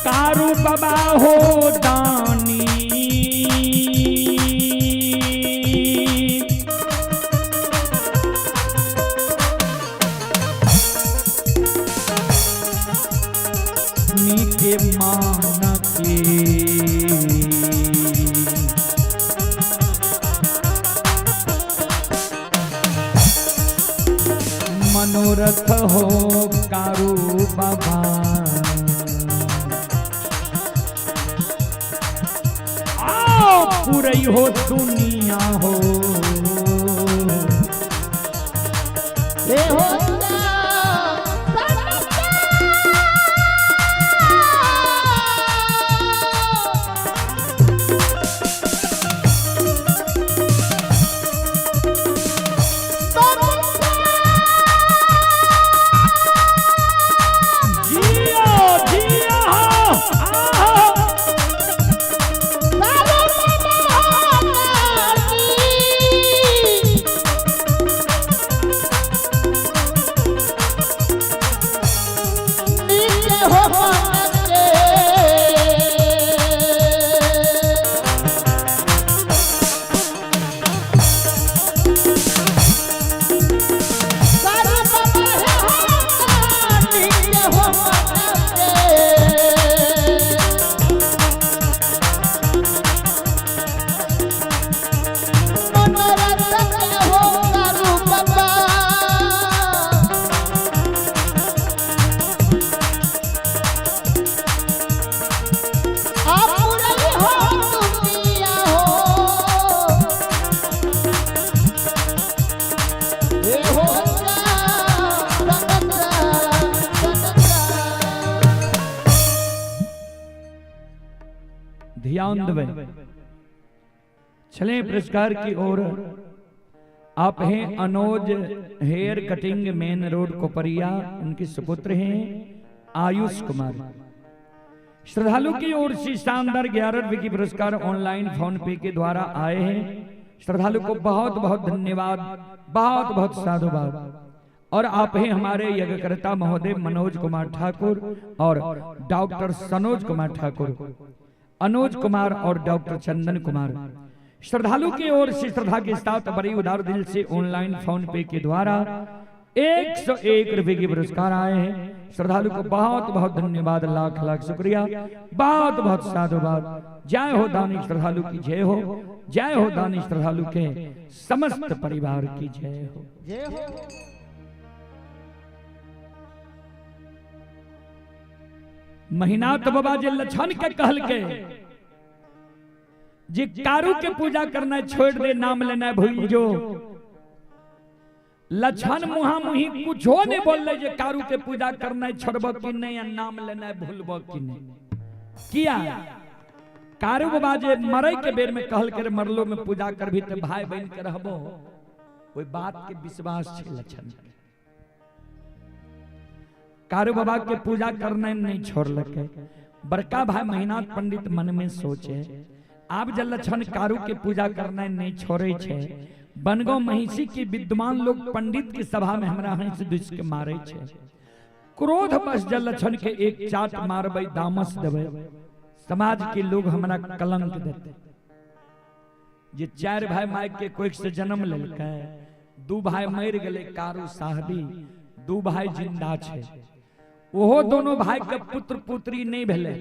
कारू बाबा हो दानी, नीके मान के मनोरथ हो कारू बाबा। आओ पूरई हो दुनिया हो, हे हो जियो जियो आओ। बाबा। ध्यान देवे। चले पुरस्कार की ओर। आप हैं Anoj hair cutting main road Kopariya, उनके सुपुत्र हैं आयुष कुमार। श्रद्धालु की ओर से शानदार 11 रुपए की पुरस्कार ऑनलाइन फोन पे के द्वारा आए हैं। श्रद्धालु को बहुत बहुत धन्यवाद, बहुत बहुत साधुवाद। और आप हैं हमारे यज्ञकर्ता महोदय मनोज कुमार ठाकुर और डॉक्टर सनोज कुमार ठाकुर, अनुज कुमार और डॉक्टर चंदन कुमार। श्रद्धालु की ओर से श्रद्धा के साथ बड़ी उदार दिल से ऑनलाइन फोन पे के द्वारा 101 रुपए के पुरस्कार आए हैं। श्रद्धालु को बहुत बहुत धन्यवाद, लाख लाख शुक्रिया, बहुत बहुत साधुवाद। जय हो दानी श्रद्धालु की जय हो, जय हो दानी श्रद्धालु के समस्त परिवार की जय हो। जय हो। महिनाथ बाबा जे लछन के कहल के जे कारू के पूजा करना छोड़ दे, नाम लेना भूल जो। लछन मुहा मुही कुछो नहीं बोल जे कारू के पूजा करना छोड़ब कि नहीं या नाम लेना भूलब कि नहीं। किया कारू बाबा जे मरे के बेर में कहल के मरलो में पूजा करभी ते भाई बहन के रहबो, ओई बात के विश्वास छे लछन। कारू बाबा के पूजा करना नहीं छोड़लके। बड़का भाई महिनाथ पंडित मन में सोचे आप जब लछन कारू के पूजा करना नहीं छोड़े छे, बनगांव महिषी के विद्वान लोग पंडित की सभा में हमरा हंस दुस के मारे छे। क्रोध बस जल लछन के एक चाट मारबै, दामस देबै, समाज के लोग हमरा कलंक देते। जे चार भाई माय के कोख से जन्म लेलकै, दू भाई मर गेलै कारू साहबी, दू भाई जिंदा छे। ओहो दोनों भाई के पुत्र पुत्री नहीं भेलै,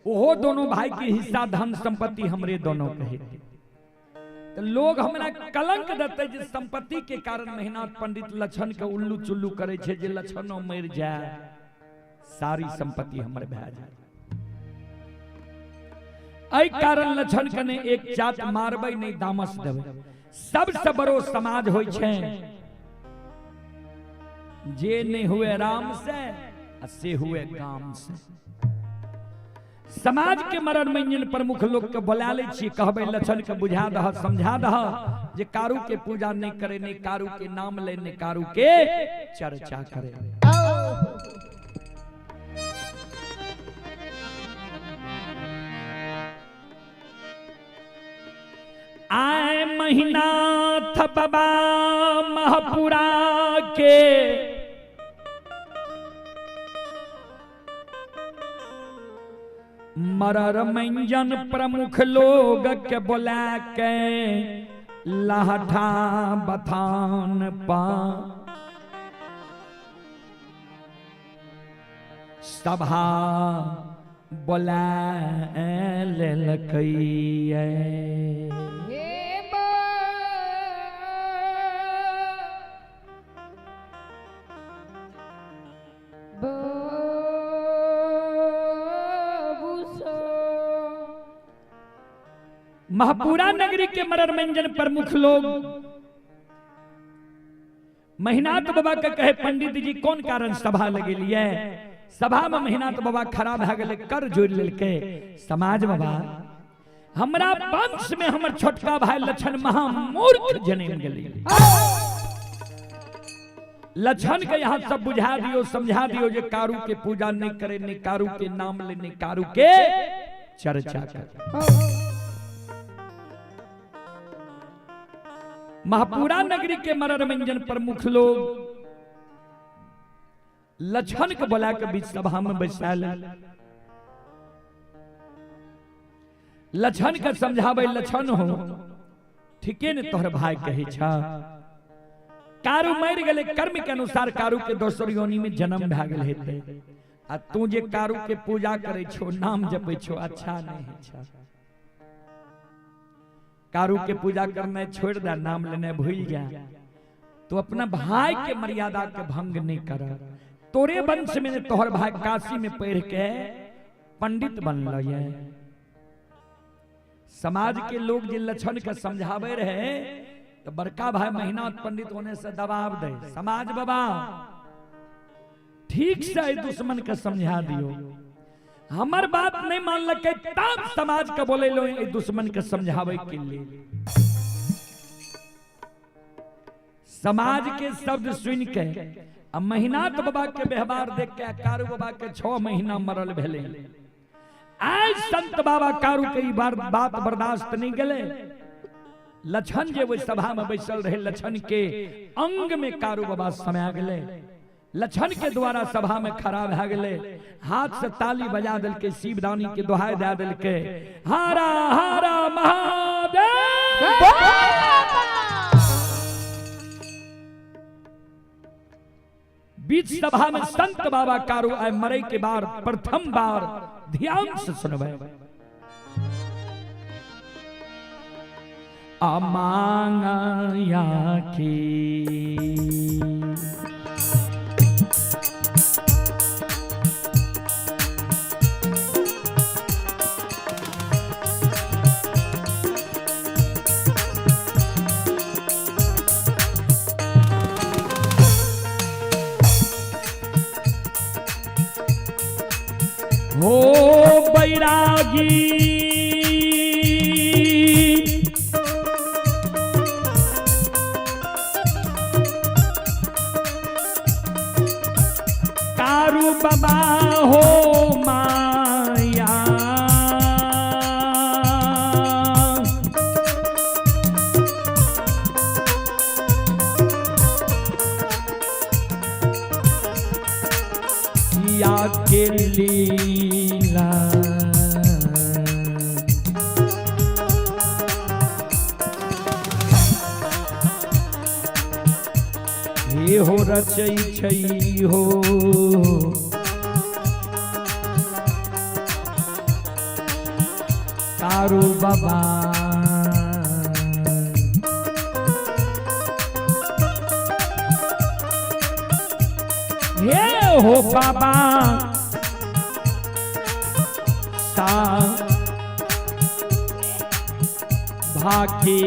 ओहो दोनों भाई के हिस्सा धन संपत्ति हमरे दोनों के हेतै। तो लोग हमरा कलंक देते जे संपत्ति के कारण महिनाथ पंडित लछन के उल्लू चुल्लू करे छे, जे लछनो मर जाए सारी संपत्ति हमर भए जाए। एहि कारण लछन के ने एक चाट मारबै नहीं दामस देबै। सबसे बड़ो समाज होइ छे जे नहीं हुए राम से आ से हुए गाम से। समाज के मरण मंजन प्रमुख लोग के बोला ले छी, कहबै लछन के बुझा दह समझा दह जे कारू के पूजा नहीं करे, नहीं कारू के नाम ले, नहीं कारू के चर्चा करे। आए महिनाथ बाबा महपुरा के मरर मंजन प्रमुख लोग के बोला के लाठा बथान पा सभा बोला लेलकै। महपुरा नगरी के मरर मंजन प्रमुख लोग महिनाथ बाबा के कहे पंडित जी कौन कारण सभा लगेलिए। सभा में महिनाथ बाबा खड़ा भए गेलै, कर जोड़ लेलकै। समाज बाबा हमरा वंश में हमर छोटका भाई लछन महामूर्ख जन्म गेलै। लछन के यहाँ सब बुझा दियो समझा दियो जे कारू के पूजा नहीं करे, नहीं कारू के नाम ले, नहीं कारू के चर्चा करे। महापुरा नगरी के मरर मंजन प्रमुख लोग लछन के बोला के बीच सभा में बैसा ले। लछन के समझावे लछन हो ठीके ने तोहर भाई कहे छा, कारू मर गेलै कर्म के अनुसार कारू के दोसर योनि में जन्म भए गेल हेतै, आ तू जे कारू के पूजा करे छो नाम जपै छो अच्छा नहीं है। कारू के पूजा करना छोड़ दे, नाम लेने भूल जा, तो अपना भाई के मर्यादा के भंग नहीं कर। तोरे वंश में तोहर भाई काशी में पढ़ के पंडित बनल ये। समाज के लोग जे लक्षण के समझावे रहे तो बड़का भाई महिनाथ पंडित होने से दबाव दे। समाज बाबा ठीक से दुश्मन के समझा दियो, हमर बात नहीं मानलकै तब समाज के बोलेलो एहि दुश्मन के समझावे के लिए। समाज के शब्द सुन के आ महिनाथ बाबा के व्यवहार देख के कारू बाबा के 6 महीना मरल भेले। आज संत बाबा कारू के ई बार बात बर्दाश्त नहीं गेले। लछन जे ओहि सभा में बैसल रहे, लछन के अंग में कारू बाबा समा गेले। लछन के द्वारा सभा में खड़ा भए गेले, हाथ से ताली बजा देलकै, शिवदानी के दोहाई दे देलकै, हारा हारा महादेव। बीच सभा में संत बाबा कारू आए मरे के बाद प्रथम बार ध्यान से सुनबै। अमांगया की हो बैरागी कारू बाबा हो माया, या के लीला हे हो रचै छै हो कारू बाबा। हे हो बाबा सा भाके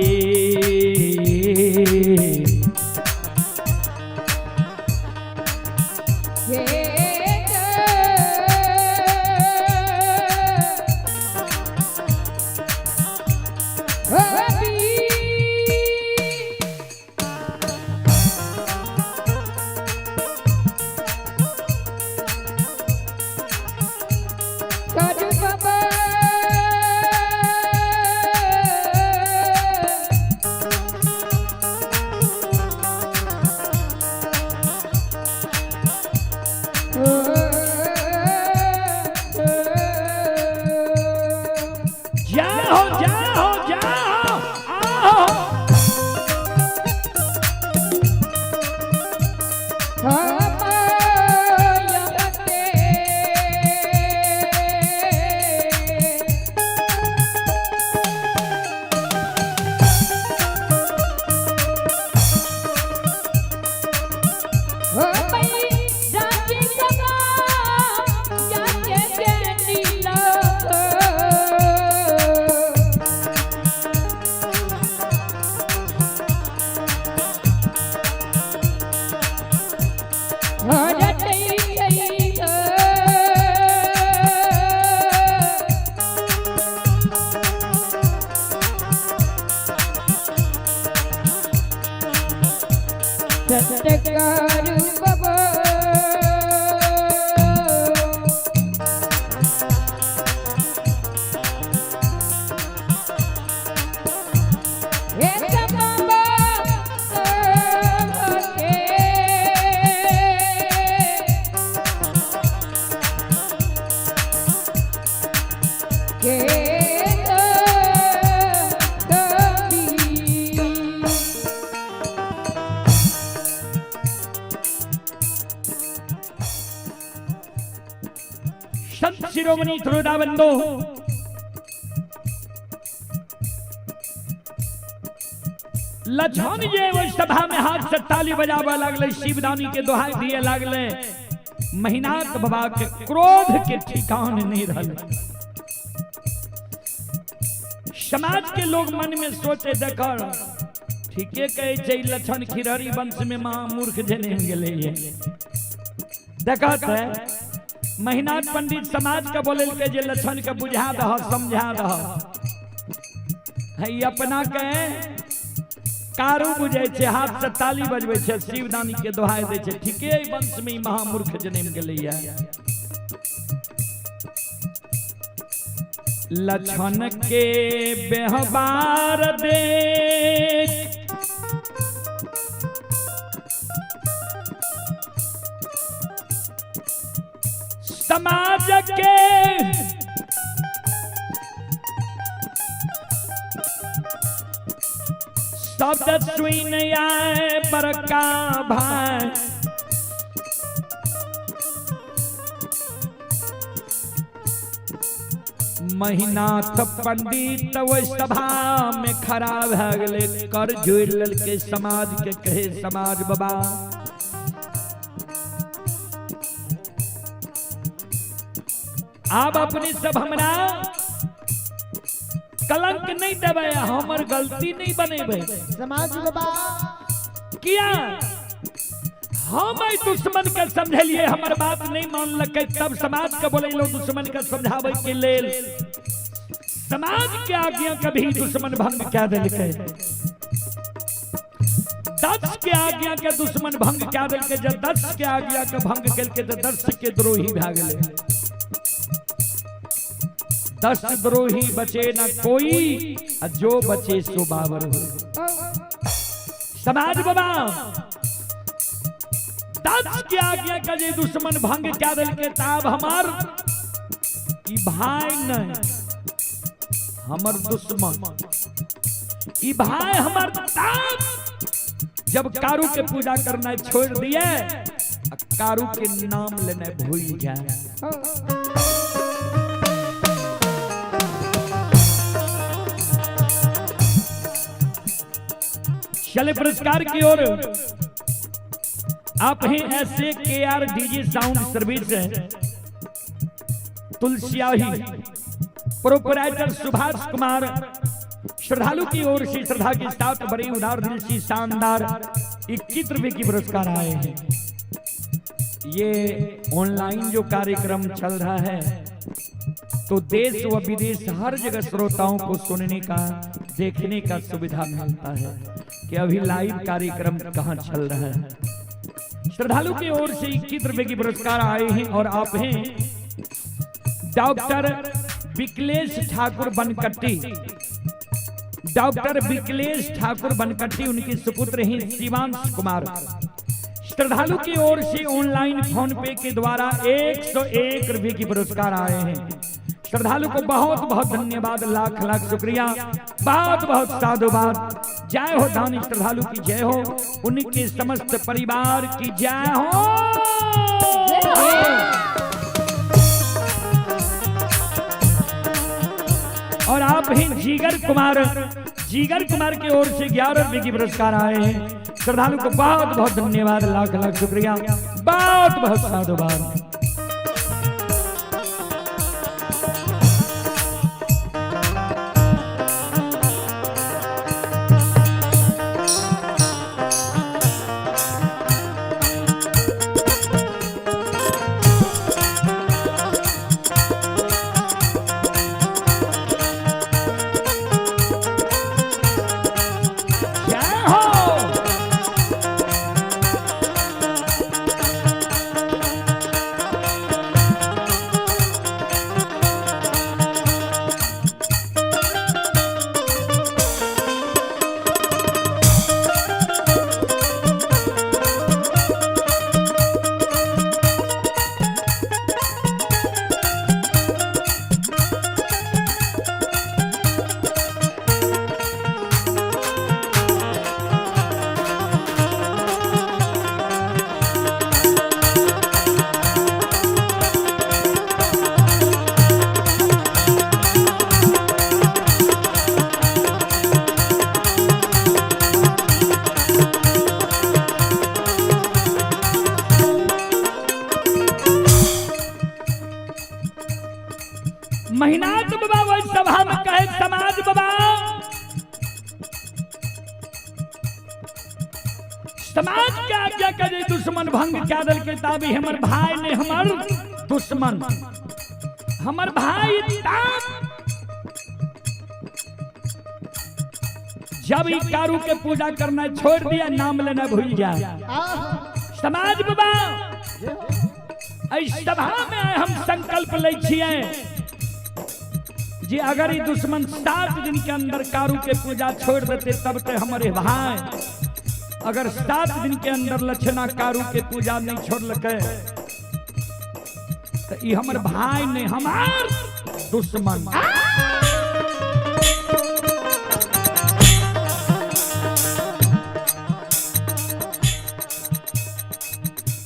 संत शिरोमणि श्रोताबंधो, लछन जे ओहि सभा में हाथ से ताली बजाबऽ लगले, शिवदानी के दोहाई दिए लगले। महिनाथ बाबा के क्रोध के ठिकान नहीं रहल। समाज के लोग मन में सोचे, देखर ठीके कहे छै लछन खिरहरी वंश में महा मूर्ख जन्म गेलै। देखत है महिनाथ पंडित समाज के बोले के जे लक्षण के बुझा दह समझा दह है अपना के कारू बुझे छे, हाथ से ताली बजबै छे, शिवदानी के दोहाई दै छे। ठीके एहि वंश में ई महामूर्ख जन्म गेलैया। लक्षण के व्यवहार देख समाज के शब्द सुन आए बड़का भाई, महिनाथ पंडित ओहि सभा में खड़ा भए गेलै, कर जोड़ि लेलकै समाज के, कहे समाज बाबा आब अपने सब हमरा कलंक नहीं देबै, हमर गलती नहीं बनेबै। समाज बाबा किया हम एहि दुश्मन के समझलिए, हमर बात नहीं मानलकै, तब समाज के बोलेलहुँ दुश्मन के समझाबै के लेल। समाज के आज्ञा कभी दुश्मन भंग कए देलकै, दक्ष के आज्ञा के दुश्मन भंग कए देलकै। जब दक्ष के आज्ञा के भंग केलकै तऽ दक्ष के द्रोही भए गेलै। 10 द्रोही बचे न कोई, आ जो बचे सो बाबर हो। समाज बाबा दक्ष के आज्ञा के जे दुश्मन भंग कए देलकै, ताब हमार ई भाई नहीं हमर दुश्मन, ई भाई हमर ताब जब कारू के पूजा करना छोड़ दिए, कारू के नाम लेना भूल जाए। चले पुरस्कार की ओर। आप हैं ऐसे के आर डीजे साउंड सर्विस है तुलसियाही, प्रोपराइटर सुभाष कुमार। श्रद्धालु की ओर से श्रद्धा के साथ बड़े उदार दिल से शानदार 21 रुपए की पुरस्कार आए हैं। ये ऑनलाइन जो कार्यक्रम चल रहा है तो देश व विदेश हर जगह श्रोताओं को सुनने का देखने का सुविधा मिलता है कि अभी लाइव कार्यक्रम कहाँ चल रहा है। श्रद्धालु की ओर से 21 रुपए की पुरस्कार आए हैं और आप हैं डॉक्टर विकलेश ठाकुर बनकट्टी। डॉक्टर विकलेश ठाकुर बनकट्टी उनके सुपुत्र हैं शिवांश कुमार। श्रद्धालु की ओर से ऑनलाइन फोन पे के द्वारा 101 रुपए की पुरस्कार आए हैं। श्रद्धालु को बहुत बहुत धन्यवाद, लाख लाख शुक्रिया, बहुत बहुत साधुवाद। जय हो दानी श्रद्धालु की जय हो, उनके समस्त परिवार की जय हो। और आप हैं जीगर कुमार, जीगर कुमार की ओर से 11 रुपए की पुरस्कार आए हैं। श्रद्धालु को बहुत बहुत धन्यवाद, लाख लाख शुक्रिया, बहुत बहुत साधुवाद। महिनाथ बाबा वही सभा में कहे समाज बाबा, समाज के आज्ञा के जे दुश्मन भंग क्या दल के ताबी हमर भाई ने हमर दुश्मन, हमर भाई तब जब ई कारू के पूजा करना छोड़ दिया, नाम लेना भूल जाए। समाज बाबा एहि सभा में आइ हम संकल्प लै छियै जे अगर ई दुश्मन 7 दिन के अंदर कारू के पूजा छोड़ देते तब ते हमारे भाई, अगर 7 दिन के अंदर लक्षणा कारू के पूजा नहीं छोड़लकै तो ई हमर भाई नहीं, हमार दुश्मन।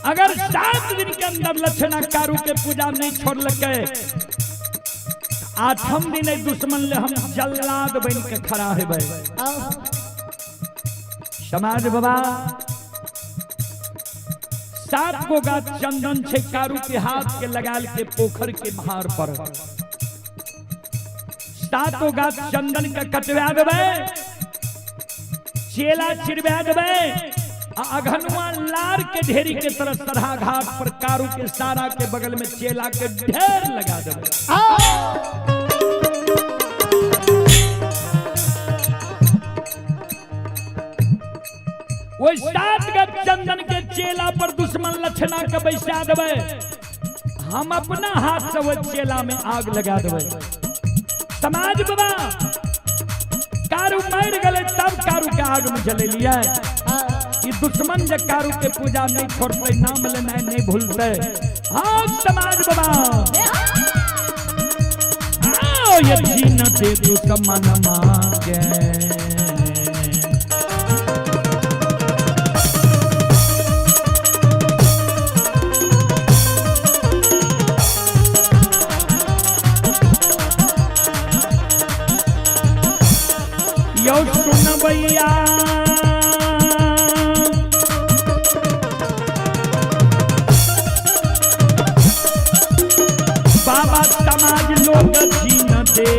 अगर 7 दिन के अंदर लक्षणा कारू के पूजा नहीं छोड़लकै, 8म दिन एहि दुश्मन ले हम जल्लाद बन के खड़ा हेबै। समाज बाबा 7 गो गाछ चंदन छै कारू के हाथ के लगाल के पोखर के महार पर, 7 गो गाछ चंदन के कटवा देबै, चेला चिरवा देबै, आ अघनुआ लार के ढेरी के तरह सरहा घाट पर कारू के सारा के बगल में चेला के ढेर लगा देबै। वो 7 गज चंदन के चेला पर दुश्मन लक्षणा के बैसा देबै, हम अपना हाथ से वो चेला में आग लगा देबै। समाज बाबा कारू मर गए तब कारू के आग में जलेलियै। ई दुश्मन जे कारू के पूजा नहीं छोड़ते, नाम लेना नहीं भूलते। हाँ समाज बाबा आओ ये जीन दे दुश्मन मांगे, यो सुनबैया बाबा समाज लोग जीन दे,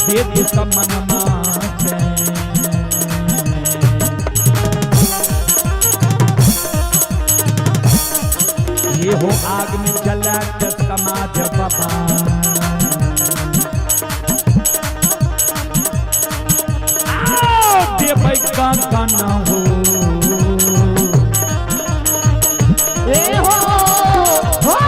दे दुश्मन मांगे। ये हो आग में जला के समाज बाबा, आओ देबै कंकन हो। ए हो हो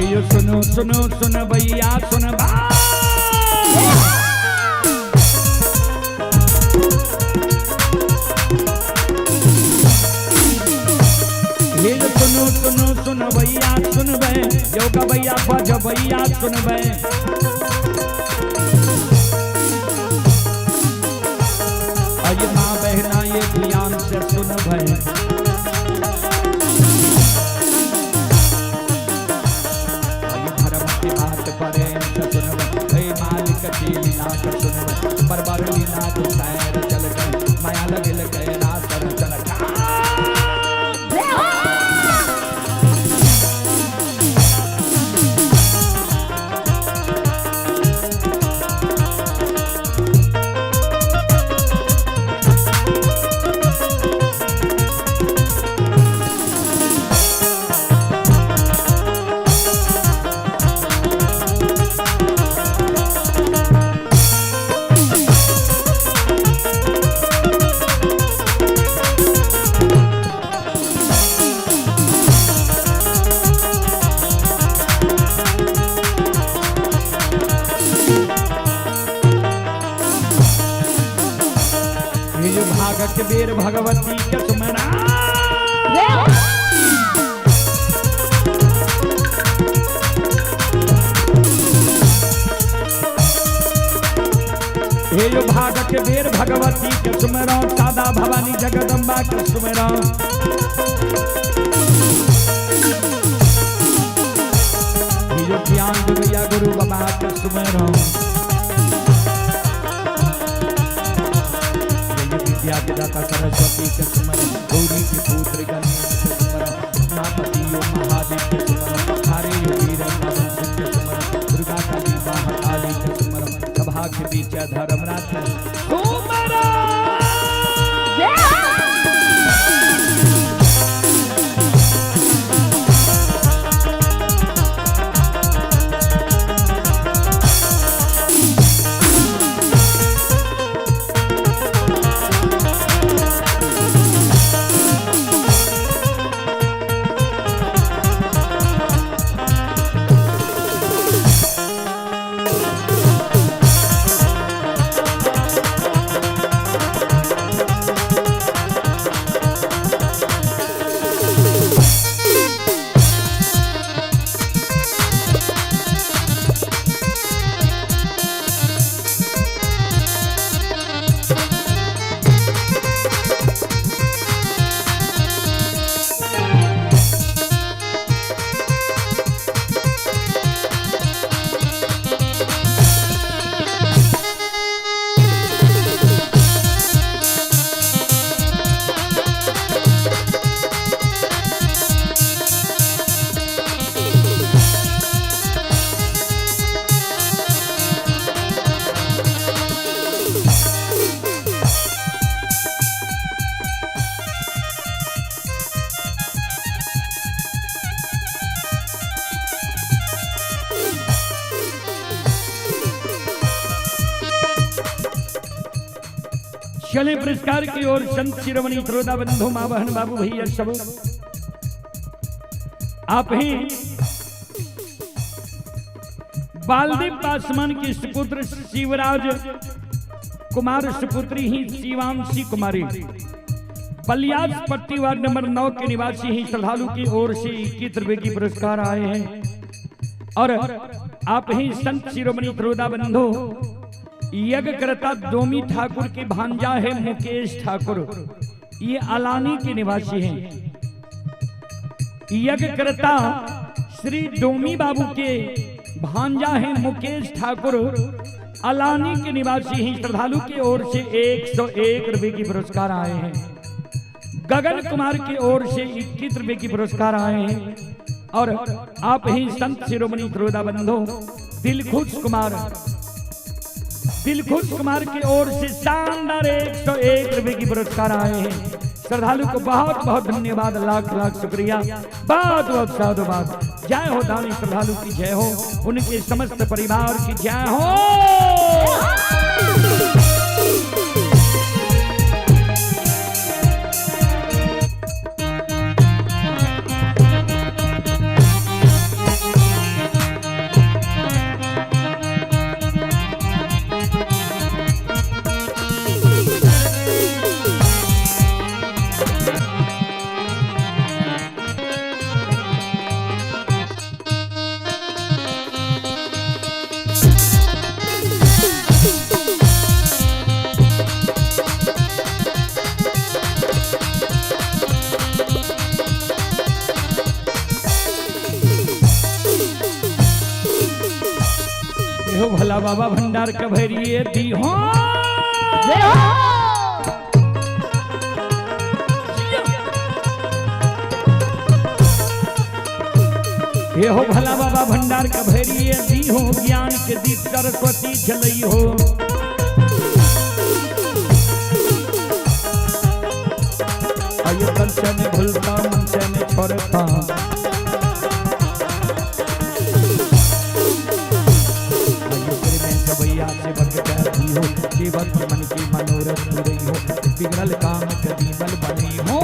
ये सुनो सुनो सुन भैया सुन बा, ये सुनो सुनो सुन भैया सुनबे, योगा भैया बज भैया सुनबे। अरे माँ बहना ये ध्यान से सुनबे, माया लगे लगे रासर चल। भागक बेर भगवती के सुमरा। हे यो भागक बेर भगवती के सुमरा, सादा भवानी जगदम्बा के सुमरा। हे यो ज्ञान दुबैया गुरु बाबा के सुमरा। हे यो विद्या के दाता सरस्वती के सुमरा, गौरी के पुत्र गणेश के सुमरा, उमापति यो महादेव के सुमरा, हरे यो वीर नमन के सुमरा, दुर्गा काली महाकाली के सुमरा, सभा के बीच धर्मराज के सुमरा। चले पुरस्कार की ओर संत शिरोमणि श्रोता बंधु माँ बहन बाबू भैया सब आप ही बालदेव पासवान के सुपुत्र शिवराज कुमार सुपुत्री ही शिवांशी कुमारी बलियाज पट्टी वार्ड नंबर 9 के निवासी ही श्रद्धालु की ओर से 21 रुपए की पुरस्कार आए हैं। और आप ही संत शिरोमणि श्रोता बंधु यज्ञकर्ता दोमी ठाकुर के भांजा है मुकेश ठाकुर, ये अलानी के निवासी हैं। यज्ञकर्ता श्री डोमी बाबू के भांजा है मुकेश ठाकुर, अलानी के निवासी हैं। श्रद्धालु की ओर से 101 रुपए की पुरस्कार आए हैं। गगन कुमार की ओर से 21 रुपए की पुरस्कार आए हैं। और आप ही संत शिरोमणि श्रोता बंधु दिलखुश कुमार की ओर से शानदार 101 रुपए की पुरस्कार आए हैं। श्रद्धालु को बहुत बहुत धन्यवाद, लाख लाख शुक्रिया, बहुत बहुत साधुवाद। जय हो दानी श्रद्धालु की जय हो, उनके समस्त परिवार की जय हो। भला बाबा भंडार के भरिए दी हो। ये हो भला बाबा भंडार के भरिए दी हो, ज्ञान के दीप सरस्वती जलई हो। आयो तन से ने भूलता मन से ने छोड़ता, जीवन मन की मनोरथ पूरी हो, बिगड़ल काम कदीमल बनी हो।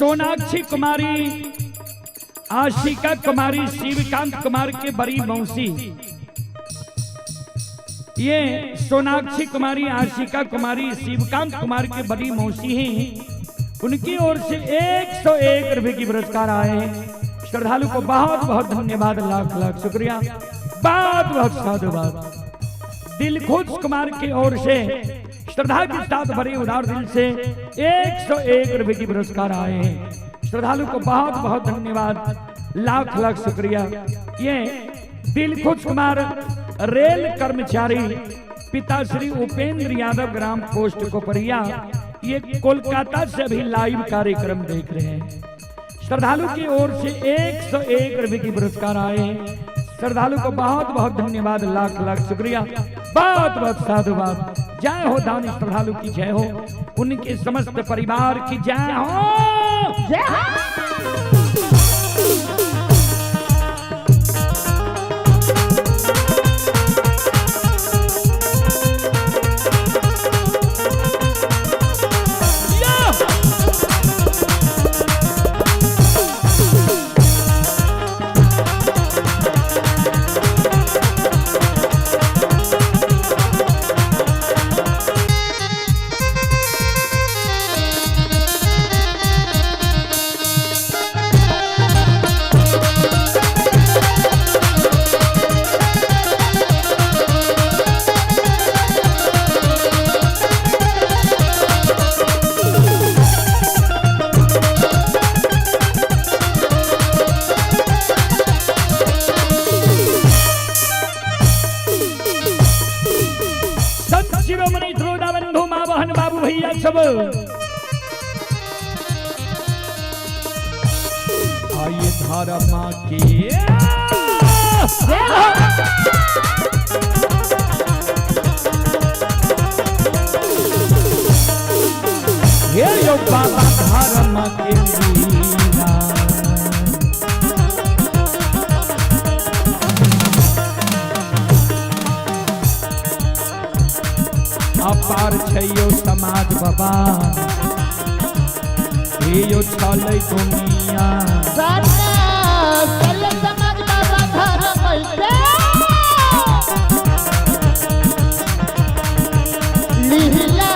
सोनाक्षी कुमारी, आशिका कुमारी, शिवकांत कुमार के बड़ी मौसी, ये सोनाक्षी कुमारी, आशिका कुमारी, शिवकांत कुमार के बड़ी मौसी हैं, उनकी ओर से 101 रुपए की पुरस्कार आए हैं। श्रद्धालु को बहुत बहुत धन्यवाद, लाख लाख शुक्रिया, बहुत बहुत साधुवाद। दिलखुश कुमार की ओर से श्रद्धा के साथ बड़े उदार दिल से 101 रुपए की पुरस्कार आए हैं। श्रद्धालु को बहुत बहुत धन्यवाद, लाख लाख शुक्रिया। ये दिलखुश कुमार रेल कर्मचारी, पिता श्री उपेंद्र यादव, ग्राम पोस्ट कोपरिया, ये कोलकाता से भी लाइव कार्यक्रम देख रहे हैं। श्रद्धालु की ओर से 101 रुपए की पुरस्कार आए हैं। श्रद्धालु को बहुत बहुत धन्यवाद, लाख लाख शुक्रिया, बहुत बहुत साधुवाद। जय हो दानी श्रद्धालु की जय हो, उनके समस्त परिवार की जय हो। जय हो। संत शिरोमणि श्रोता बंधु माँ बहन बाबू भैया सब आइए धारा माँ के हे यो बाबा धारा माँ के लीला। अपार छै यो समाज बाबा, हे यो छलै दुनिया। सदा समाज बाबा धर्म के लीला।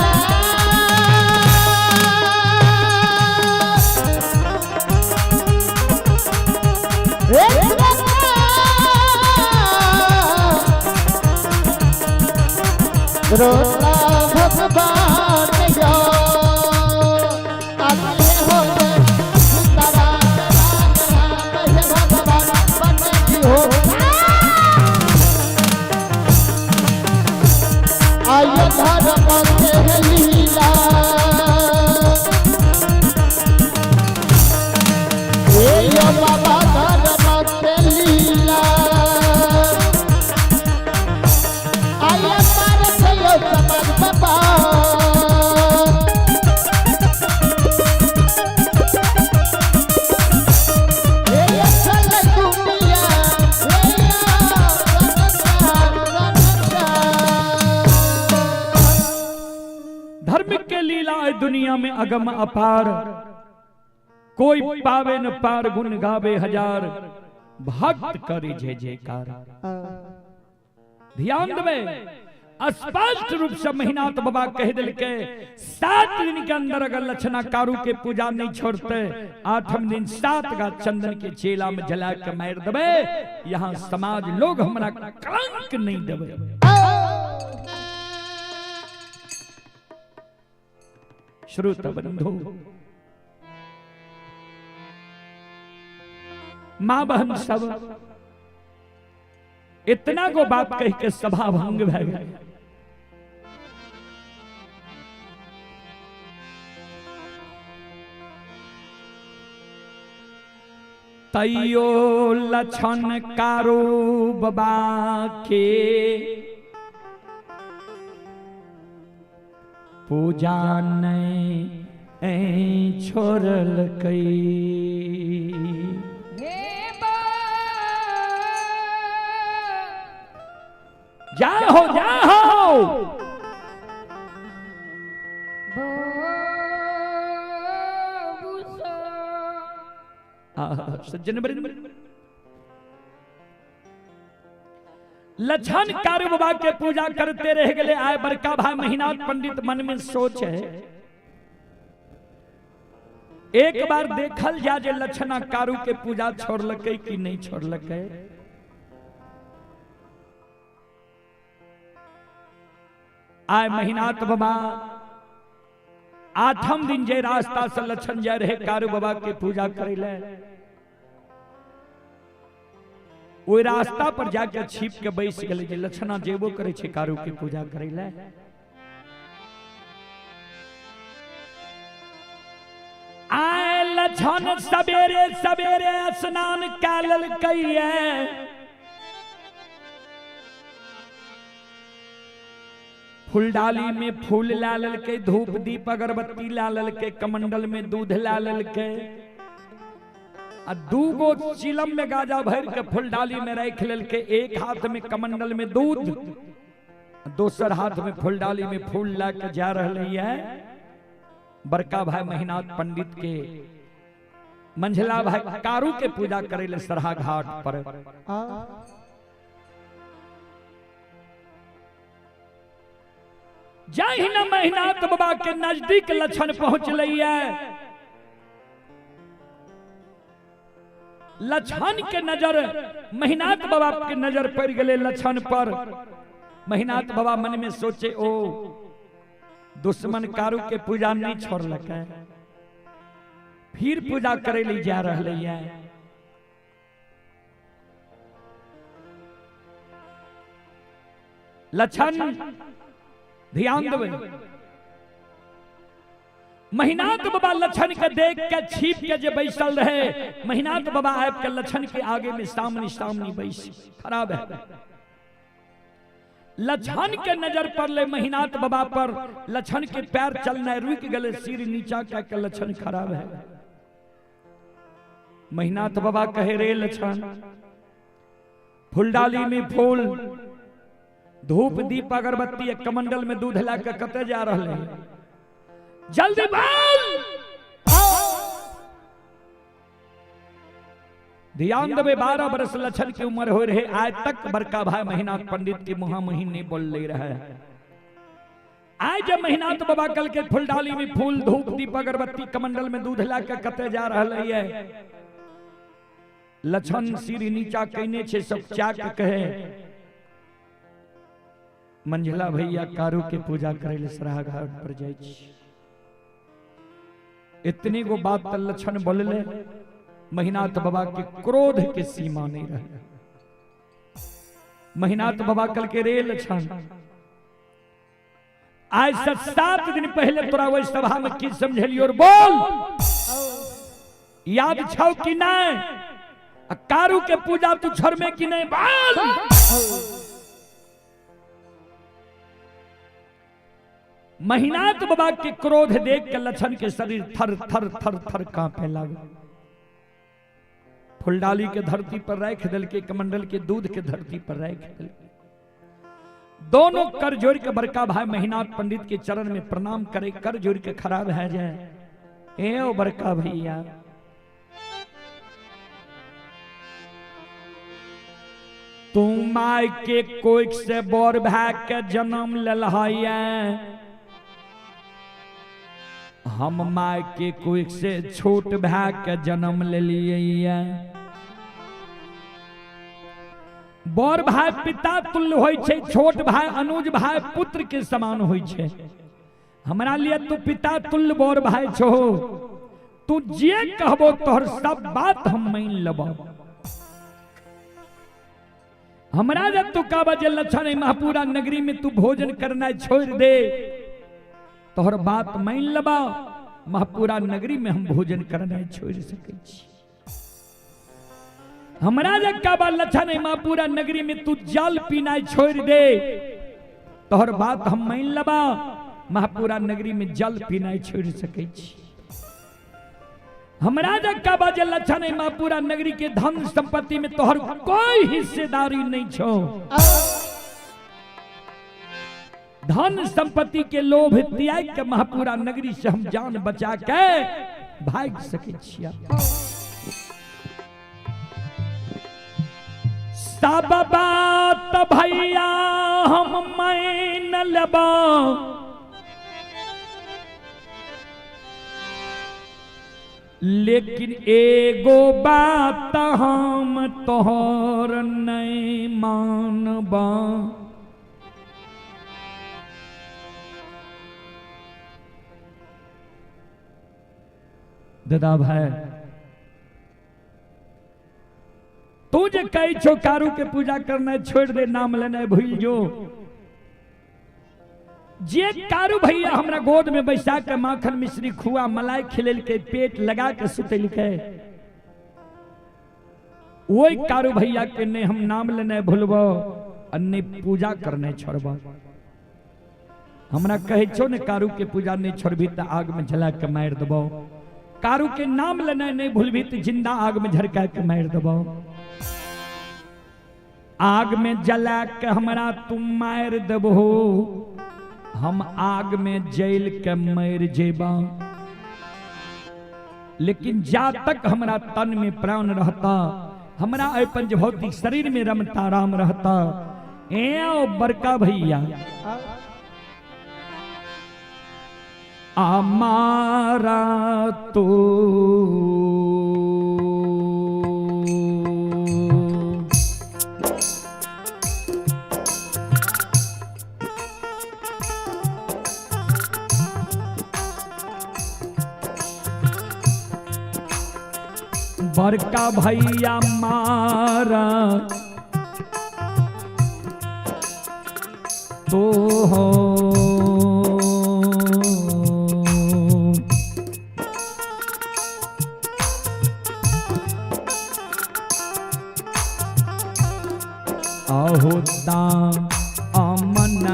रोता भगवान यो आगे हो सीता राम राम राम हे भगवान बन की हो। आय धर्म के लीला हे यो बाबा धर्म के लीला। आय पार यो समाज बाबा। हे चल दुनिया हे संसार संसार। धर्म के लीला है दुनिया में अगम अपार, कोई पावे न पार गुण गावे हजार, भक्त करे जय जयकार। ध्यान देवे, स्पष्ट रूप से महिनाथ बाबा कह दिल के 7 दिन के अंदर अगर लक्षणा कारू के पूजा नहीं छोड़ते, 8वें दिन 7 गा चंदन के चेला में जला के मार देवे, यहाँ समाज लोग हमरा कलंक नहीं देवे। श्रोता बंधु, माँ बहन सब इतना को बात कह के सभा भंग भय गए। तैयो लक्षण कारो बाबा के पूजा नहीं छोड़लकै। जय हो जय हो। सज्जन वृंद, लछन कारू बाबा के पूजा करते रह गए। आए बड़का भाई महिनाथ पंडित मन में सोच है, एक बार देखल जा जे लछना कारू के पूजा छोड़लकै कि नहीं छोड़लकै। आए महिनाथ बाबा आठम दिन जे रास्ता से लछन जाय रहे कारू बाबा के पूजा करे ले, ओहि रास्ता पर जाके छिप के बैस गेलै जे लछना जेबो करे छै कारू के पूजा करे ले। आए लछन सवेरे सवेरे स्नान कै लेलकै, फूलडाली में फूल ला लेलकै, धूप दीप अगरबत्ती ला लेलकै, कमंडल में दूध ला लेलकै, आ दूगो चिलम में गाजा भर के फूलडाली में रख लेलकै। एक हाथ में कमंडल में दूध, दोसर हाथ में फूलडाली में फूल ला के जा रहे है बड़का भाई महिनाथ पंडित के मंझला भाई कारू के पूजा करे ले सरहा घाट पर। जाहि न महिनाथ बाबा के नजदीक लछन पहुंचलै है, लछन के नजर महिनाथ बाबा के नजर पड़ गए लछन पर। महिनाथ बाबा मन में सोचे, ओ दुश्मन कारू के पूजा नहीं छोड़लकै, फिर पूजा करे ले जा रहे है। लछन ध्यान देवे, महिनाथ बाबा लछन के देख के छिप के जे बैसल रहे, महिनाथ बाबा आबि के लछन के आगे में सामने सामने बैस खराब है। लछन के नजर पड़ले महिनाथ बाबा पर, लछन के पैर चलना रुक गए, सिर नीचा कह के लछन खराब है। महिनाथ बाबा कहे, रे लछन, फूलडाली में फूल, धूप दीप अगरबत्ती, कमंडल में दूध ला के कते जा रहे है, जल्दी बोल। ध्यान देवे, 12 बरस लछन की उम्र हो रहे, आज तक बड़का भाई महिनाथ पंडित के मुहा महीन नहीं बोल ले रहा है। आज जब महिनाथ बाबा कल के फूलडाली में फूल, धूप दीप अगरबत्ती, कमंडल में दूध ला के कते जा रहा है, लछन सिर नीचा कहने छे, सब चाक कहे, मंझला भैया कारू के पूजा करे ले सराहा घाट पर जाय छी। इतनी गो बात त लछन बोलले, महिनाथ बाबा के क्रोध के सीमा नहीं रहे। महिनाथ बाबा कल के रे लछन, आज से 7 दिन पहले तोरा वही सभा में की समझलियो और बोल, याद छौ कि नहीं? कारू के पूजा तू छोड़मे कि नहीं? बोल। महिनाथ बाबा के क्रोध देख के लछन के शरीर थर थर थर थर कांपे लागल। फुलडाली के धरती पर रख दिल के, कमंडल के दूध के धरती पर रख दिल। दोनों कर जोड़ के बड़का भाई महिनाथ पंडित के चरण में प्रणाम करे, कर जोड़ के खराब है जाए। ए ओ बड़का भैया, तू my के कोख से बोर भाई के जन्म ललहाया, हम my के कोख से छोट भाई के जन्म ले लिए। बड़ भाई पिता तुल्य होय छै, छोट भाई अनुज भाई पुत्र के समान होय छै। हमरा लिए तू पिता तुल्य बड़ भाई छो, तू जे कहबो तोहर सब बात हम मान लेबो। हमरा जब तू कहबो जे लछन महपुरा नगरी में तू भोजन करना छोड़ दे, तोहर बात मान लेबो, महपुरा नगरी में हम भोजन करना छोड़ सकै छी। हमरा जब कहबो लछन महपुरा नगरी में तू जल पीना छोड़ दे, तोहर बात हम मान लेबो, महपुरा नगरी में जल पीना छोड़ सकै छी। हमरा जब कहबो जे लछन महपुरा नगरी के धन संपत्ति में तोहर कोई हिस्सेदारी नहीं छो, धन संपत्ति के लोभ त्याग के महापुरा नगरी से हम जान बचा के भाग सके छिया। सब बात भैया हम मान लेबा, लेकिन एगो बात हम तोहर नहीं मानबा। दादा भाई तू जे कही छो कारू के पूजा करना छोड़ दे, नाम लेना भूल जो। जे कारू भैया हमरा गोद में बैसा के माखन मिश्री खुआ मलाई खिलेल के पेट लगा के सुतल के, वही कारू भैया के ने हम नाम लेने भूलबो और ने पूजा करने छोड़बो। हमरा कहे छो ने कारू के पूजा नहीं छोड़बी तो आग में जला के मार देबो, कारू के नाम लेने नहीं भूलबी तो जिंदा आग में झरका के मार देबो। आग में जला के हमरा तुम मार देबो, हम आग में जल के मर जेबा, लेकिन जा तक हमरा तन में प्राण रहता, हमरा एहि पंचभौतिक शरीर में रमता राम रहता। ए बड़का भैया हमारा तो बड़का भैया मारा तो हो अहोदा अमन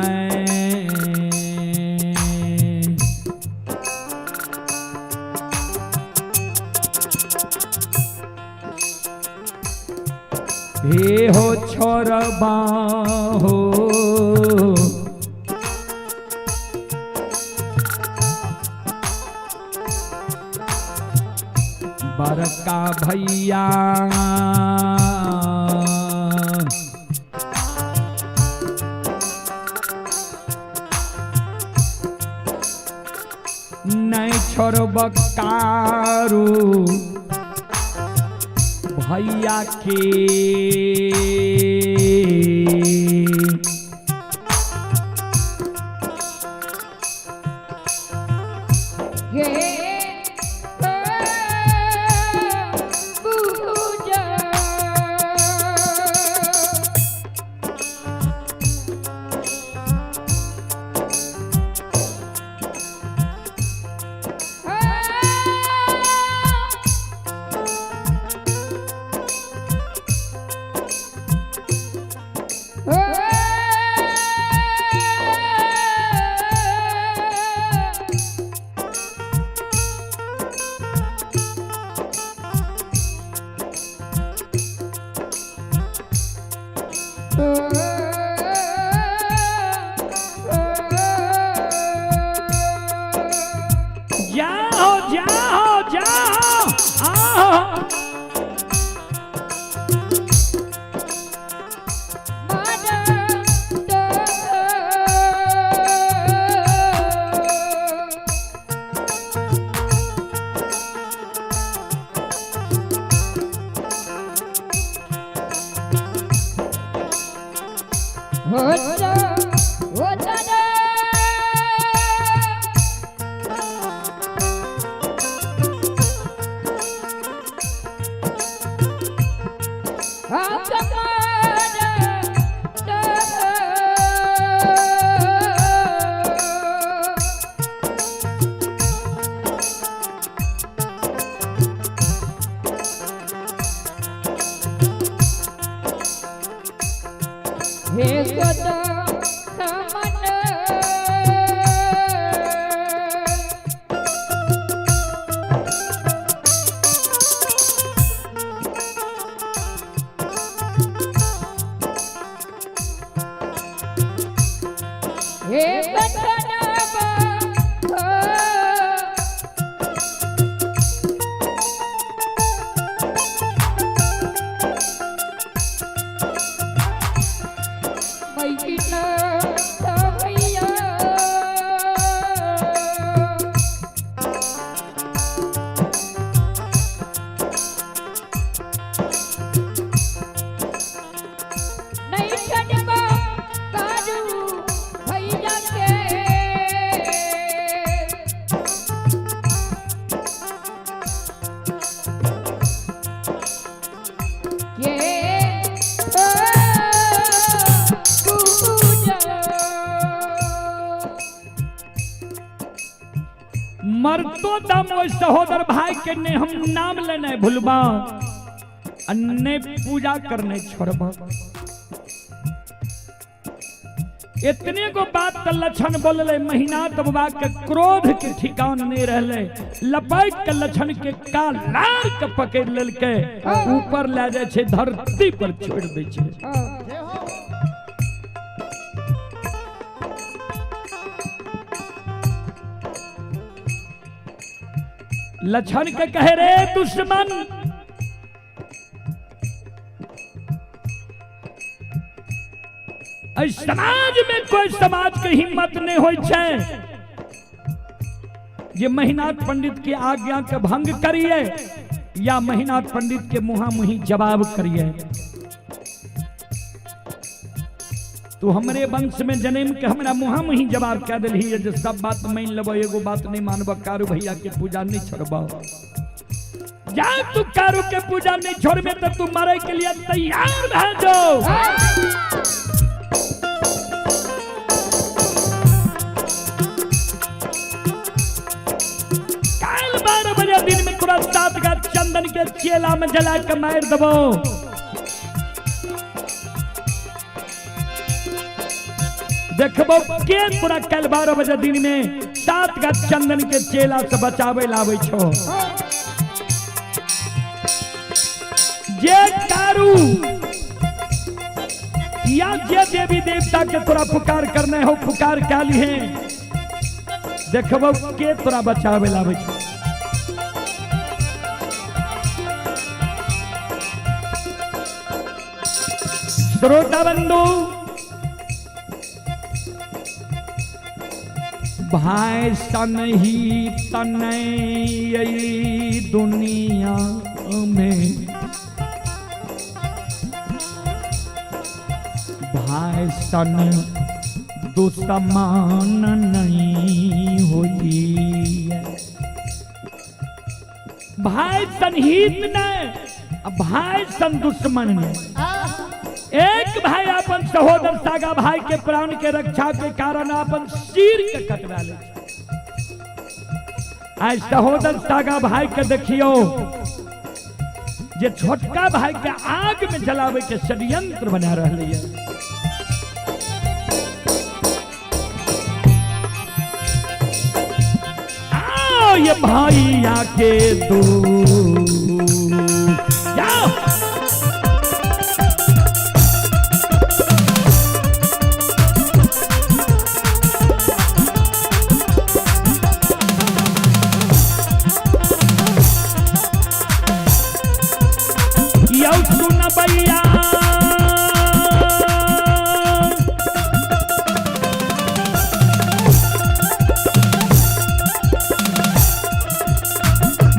हे हो छोरबा हो बड़का भैया नहीं छोड़ब कारू भैया के। जाओ जाओ जाओ आओ। हे। मरतो दम ओहि सहोदर भाई के ने हम नाम लेने भूलबा आ ने पूजा करने छोड़बा। इतने को बात त लक्षण बोलले, महिनाथ बाबा के क्रोध के ठिकान नहीं रहले, लपट के लक्षण के कालार के पकड़ लेलके, ऊपर ले जाय छै, धरती पर छोड़ दै छै। लक्षण के कहे रे दुश्मन, समाज में कोई समाज के हिम्मत नहीं होय छै जे महिनाथ पंडित के आज्ञा के भंग करिए या महिनाथ पंडित के मुहा मुही जवाब करिए। तू हमरे वंश में जन्म के हमरा मुहा मुही जवाब कह दिलही जे सब बात मान लेबो, एगो बात नहीं मानबो, कारू भैया के पूजा नहीं छोड़बो। जा तू कारू के पूजा नहीं छोड़बे तो तू मरे के लिए तैयार भए जो। 12 बजे दिन में तुरंत 7 गाछ चंदन के चेला में जला के मार देबो। देखबो के तोरा कल 12 बजे दिन में 7 गाछ चंदन के चेला से बचावे लावे छो। जे कारू या जे देवी देवता के तोरा पुकार करने हो पुकार क्या लिए, देखबो के तोरा बचावे लावे छो। श्रोता बंधु, भाई सन ही तनय दुनिया में, भाई सन दुश्मन नहीं होई। भाई सन हित नहीं, भाई सन दुश्मन नहीं। एक भाई अपन सहोदर सागा भाई के प्राण के रक्षा के कारण अपन सिर के कटवा ले। आज सहोदर सागा भाई के देखियो जे छोटका भाई के आग में जलावे के षड्यंत्र बना रहे है। आओ ये भाई आके दो जाओ। सुन भैया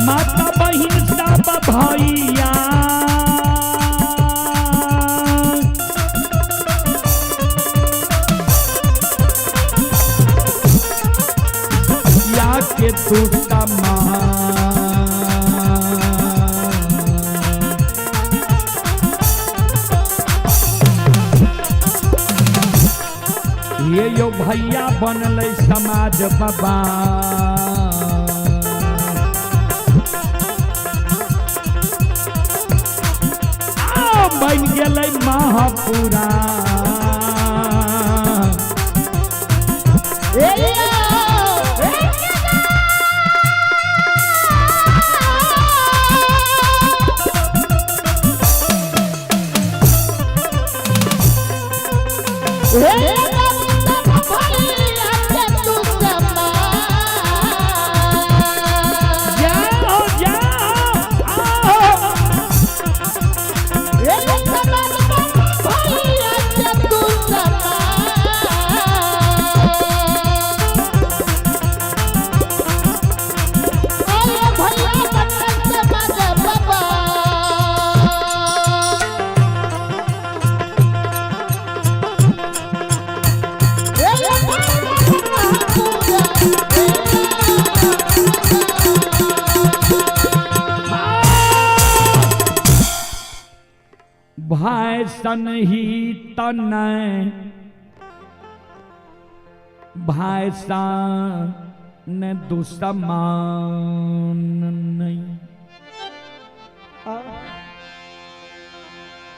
माता बहिन सब भैया, या के दूसरा माँ ये यो भैया बनल समाज बाबा। बन गेलै महापुरा। जाओ जाओ आओ। भाई सन ही तनय, भाई सन ने दुश्मन नहीं।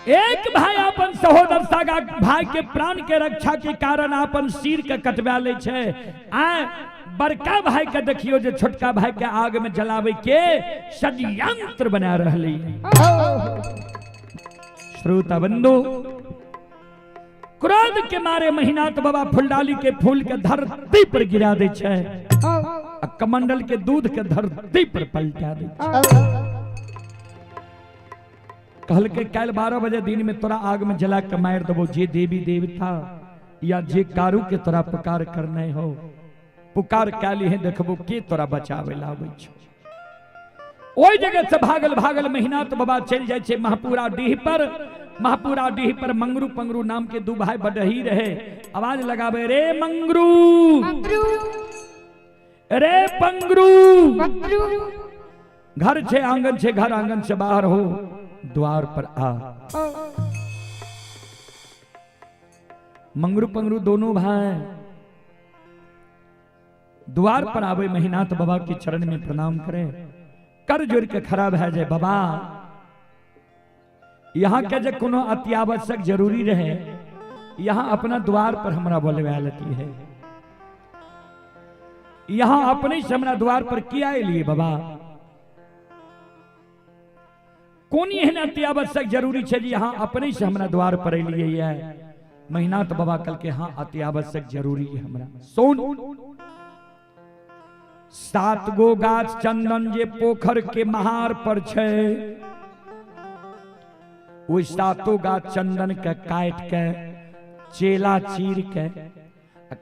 एक भाई अपन सहोदर सागा भाई के प्राण के रक्षा के कारण अपन सिर के कटवा ले छै। आ बड़का भाई के देखियो जे छोटका भाई के आग में जलावे के षड्यंत्र बना रहले। श्रोता बंधु, क्रोध के मारे महिनाथ बाबा फुलडाली के फूल के धरती पर गिरा दे छै आ कमंडल के दूध के धरती पर पलटा दे छै। कहल के काल्हि 12 बजे दिन में तोरा आग में जला के मार देबो, जे देवी देवता या जे कारू के तोरा पुकार करने हो पुकार काली है, देखबो के तोरा बचावे लाबै छौ। ओहि जगह से भागल भागल महिनाथ बाबा चलि जाइ छै महपुरा डीह पर। महपुरा डीह पर मंगरू पंगरू नाम के दू भाई बडही रहे। आवाज लगावे, रे मंगरू रे पंगरू, घर छे आंगन छे, घर आंगन से बाहर हो द्वार पर आ। मंगरू पंगरू दोनों भाई द्वार पर आवे, महिनाथ बाबा के चरण में प्रणाम करे, कर जोड़ के खड़ा भए जाए। बाबा यहाँ के जे कोनो अत्यावश्यक जरूरी रहे यहाँ अपना द्वार पर हमरा बोलवा लेती है, यहाँ अपने से हमरा द्वार पर किया लिए बाबा? कोन एहन अत्यावश्यक जरूरी छै जे यहाँ अपने से हमरा द्वार पर एलिए ये? महिनाथ बाबा कल के हाँ अत्यावश्यक जरूरी है हमरा। सुन, 7 गो गाछ चंदन जे पोखर के महार पर छै, ओहि 7 गाछ चंदन के काट के चेला चीर के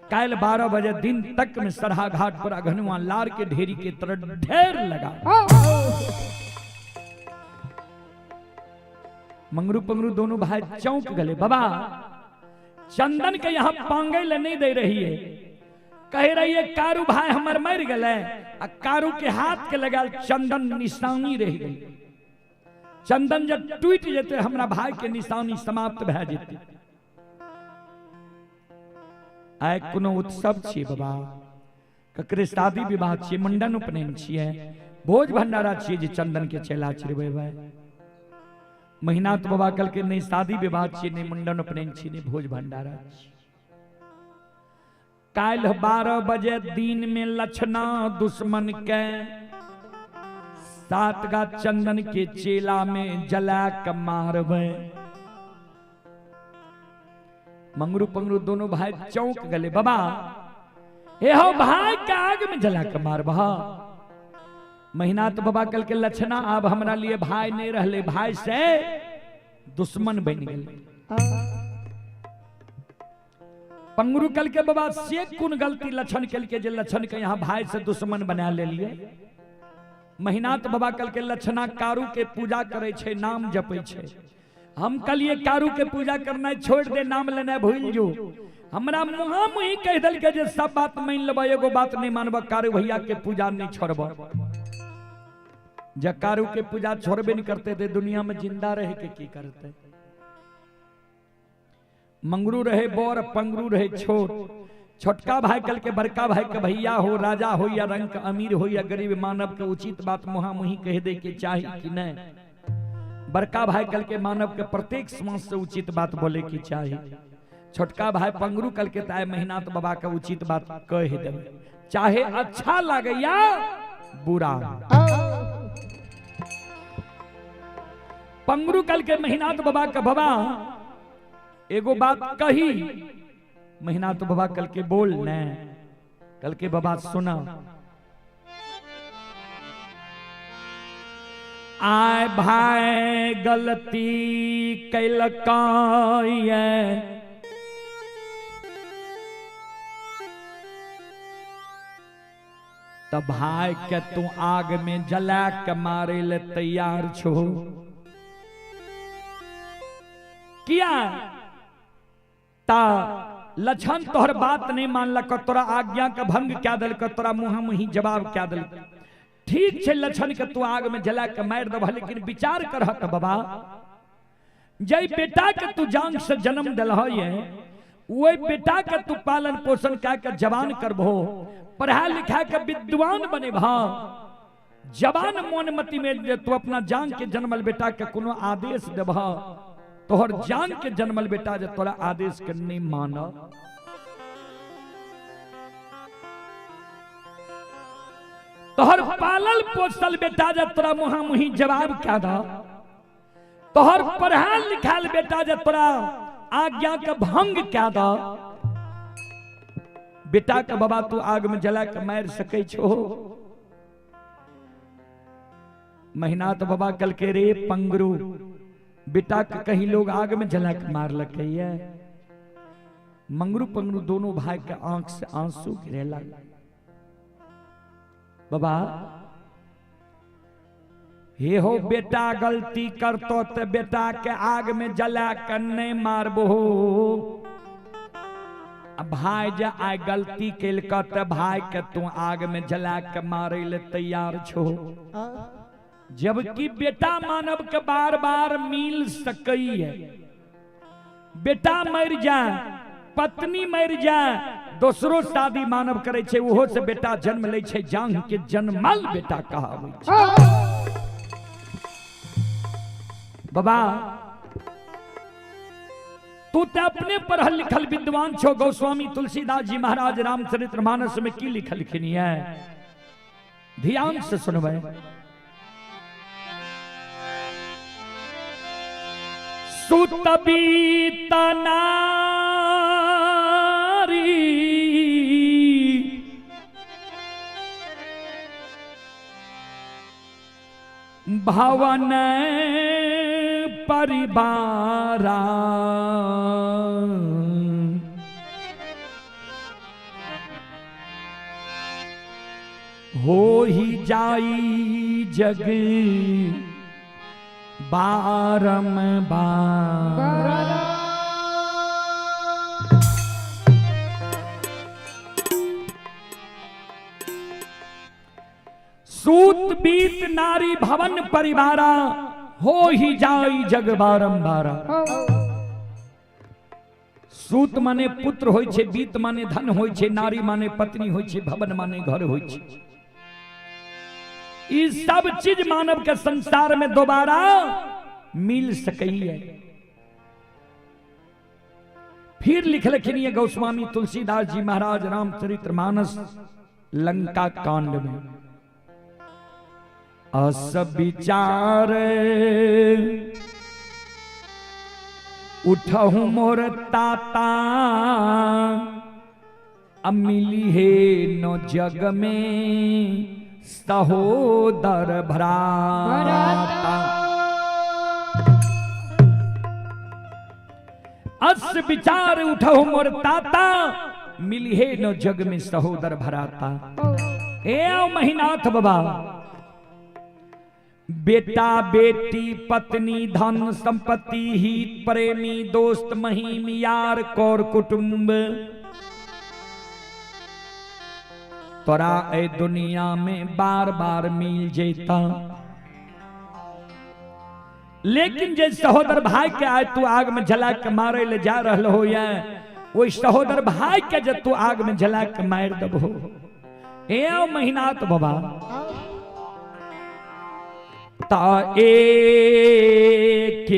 काल्हि 12 बजे दिन तक में सरहा घाट पर अघनुआ लार के ढेरी के तरह ढेर लगा। मंगरू पंगरू दोनों भाई चौंक गए। बाबा चंदन के यहाँ पांगे ले नहीं दे रही है, कह रही है कारू भाई हमर मर गए आ कारू के हाथ के लगाल चंदन निशानी रह गई। चंदन जब टूट जेते हमरा भाई के निशानी समाप्त भए जेते। आइ कोनो उत्सव छियै बाबा, ककरे शादी विवाह छियै, मुंडन उपनयन छियै, भोज भंडारा छियै जे चंदन के चेला चिरबेबै? महिनाथ बाबा कल के नहीं शादी विवाह छियै, नहीं मुंडन उपनयन छियै, नहीं भोज भंडारा छियै। काल्हि 12 बजे दिन में लक्षणा दुश्मन के 7 गाछ चंदन के चेला में जला के मारबै। मंगरू पंगरू दोनों भाई चौंक गए। बाबा हे हो भाई के आग में जला के मारबह? महिनाथ बाबा कल के लक्षणा अब हमरा लिए भाई नहीं रहले, भाई से दुश्मन बन गए। पंगरू कल के बाबा से कोन गलती लक्षण कल के जे लक्षण के यहाँ भाई से दुश्मन बना ले लिए? महिनाथ बाबा कल के लक्षणा कारू के पूजा करे छै, नाम जपे छै। हम कलिए कारू के पूजा करना छोड़ दे, नाम लेना भूल जो। हमरा मुहा मुही कह दल के जे सब बात मान लेब, एगो बात नहीं मानब, कारू भैया के पूजा नहीं छोड़ब। जब कारू के पूजा छोड़बे नहीं करते थे दुनिया में जिंदा रहे के की करते? मंगरू रहे बोर, पंगरू रहे छोट। छोटका भाई कल के बड़का भाई के भैया हो, राजा हो या रंग के अमीर हो या गरीब, मानव के उचित बात मुहा मुही कह दे के चाही कि नहीं? बड़का भाई कल के मानव के प्रत्येक श्वास से उचित बात बोले की चाही। छोटका भाई पंगरू कल के ताए महिनाथ बाबा के उचित बात कह दे, चाहे अच्छा लागे या बुरा। पंगरू कल के महिनाथ बाबा के बाबा एगो बात कही, महिनाथ बाबा कल के बोल ने, कल के बाबा सुना। आय भाई गलती कैलका त भाई के तू आग में जला के मारे ले तैयार छो किया? ता लक्षण तोहर बात नहीं मानलक, तोरा आज्ञा के भंग क्या दिलक, तोरा मुँह मुही जवाब क्या दिलक। ठीक छै लक्षण के तू आग में जला के मार देबह, लेकिन विचार करह त बाबा जय बेटा के तू जांग से जन्म दिलह ये, वही बेटा के तू पालन पोषण कए के जवान करबहो, पढ़ा लिखा के विद्वान बनेबह। जवान मोन मति में जे तू अपना जान के जन्मल बेटा के कोनो आदेश देबह, तोहर जान के जन्मल बेटा जे तोरा आदेश के नहीं मान, तोहर पालल पोसल बेटा जे तोरा मुहा मुही जवाब क्या दा, तोहर पढ़ाल लिखाल बेटा जे तोरा आज्ञा के भंग क्या दा। बेटा के बाबा तू आग में जला के मार सकै छो। महिनाथ बाबा कल के रे पंगरू, बेटा के कहीं लोग आग में जला के मार लके। मंगरू पंगरू दोनों भाई के आंख से आंसू गिरे लगा। बाबा हे हो बेटा गलती करतो ते बेटा के आग में जला के नहीं मारबो, भाई जे आइ गलती केलक ते भाई के तू आग में जला के मारे ले तैयार छो। जबकि बेटा मानव के बार बार मिल सकई है। बेटा मर जाए, पत्नी मर जाए, दोसरो शादी मानव करे छे, ओहो से बेटा जन्म लै छे, जांग के जन्मल बेटा कहाबै छे। बाबा तू ते अपने पढ़ल लिखल विद्वान छो। गोस्वामी तुलसीदास जी महाराज रामचरित्र मानस में की लिखलखिन है, ध्यान से सुनबै। सुतबीत नारी भवन परिवारा, हो ही जाई जग बारम बार। सूत बीत नारी भवन परिवारा, हो ही जाई जग बारंबारा। सूत माने पुत्र होय छे, बीत माने धन होय छे, नारी माने पत्नी होय छे, भवन माने घर होय छे। ई सब चीज मानव के संसार में दोबारा मिल सकई है। फिर लिखलखिन ये गोस्वामी तुलसीदास जी महाराज रामचरित्र मानस लंका कांड में, अस विचार उठहु मोर ताता, अमिली हे नो जग में सहोदर भ्राता। अस विचार उठहु मोर ताता, मिली हे नो जग में सहोदर भ्राता। ए महिनाथ बाबा, बेटा बेटी पत्नी धन संपत्ति हित प्रेमी दोस्त महीम यार कौर कुटुंब, तोरा ए दुनिया में बार बार मिल जेता। लेकिन जे सहोदर भाई के आए तू आग में जला के मारे ले जा रहल हो, या वही सहोदर भाई के जे तू आग में जला के मार दबो। ए महिनाथ बाबा ता ए के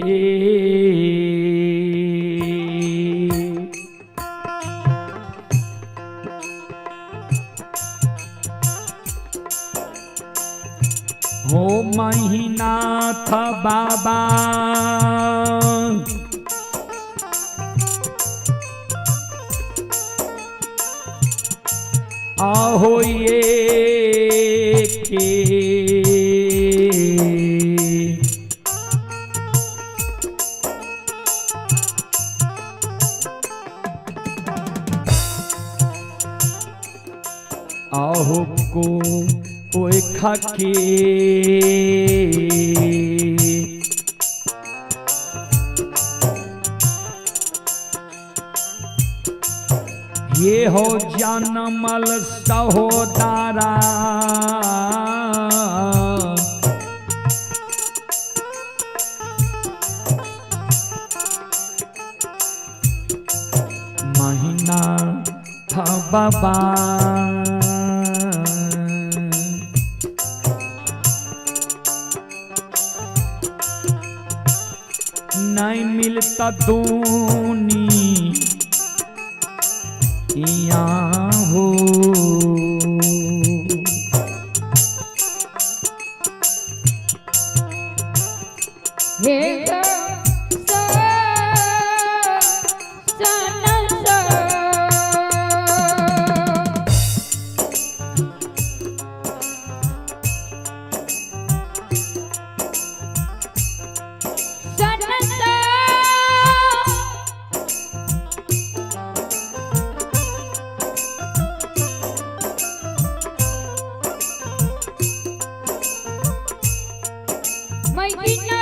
हो महिनाथ बाबा, आहो ये के आहो को ओए खाके ये हो जनमल सहोदरा, बाबा। नहीं मिलता दूनी यहाँ हो। हे ग स स न स। स न स। महीना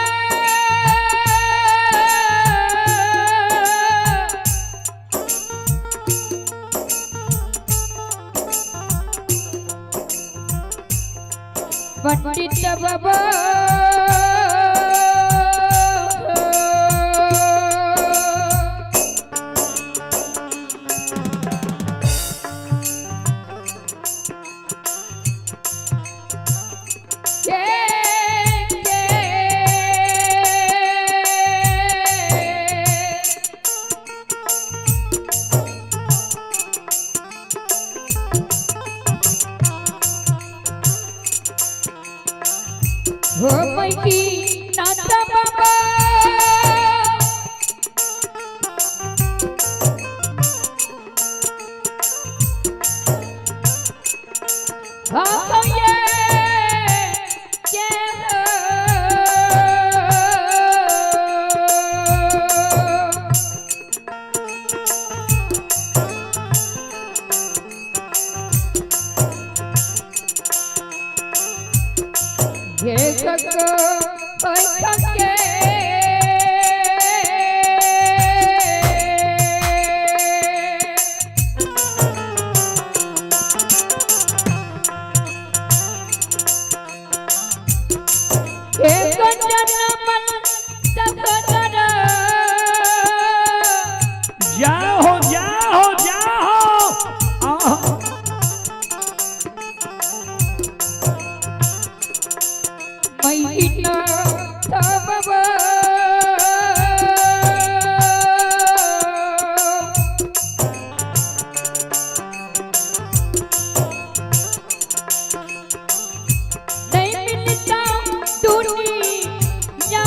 पंडित बाबा के के हो मैकी नाथ बाबा। हाँ ये के हो। हे सक के एक जन्म सखर। जाओ जाओ जाओ आह। महीना तब नहीं मिलता दुनिया।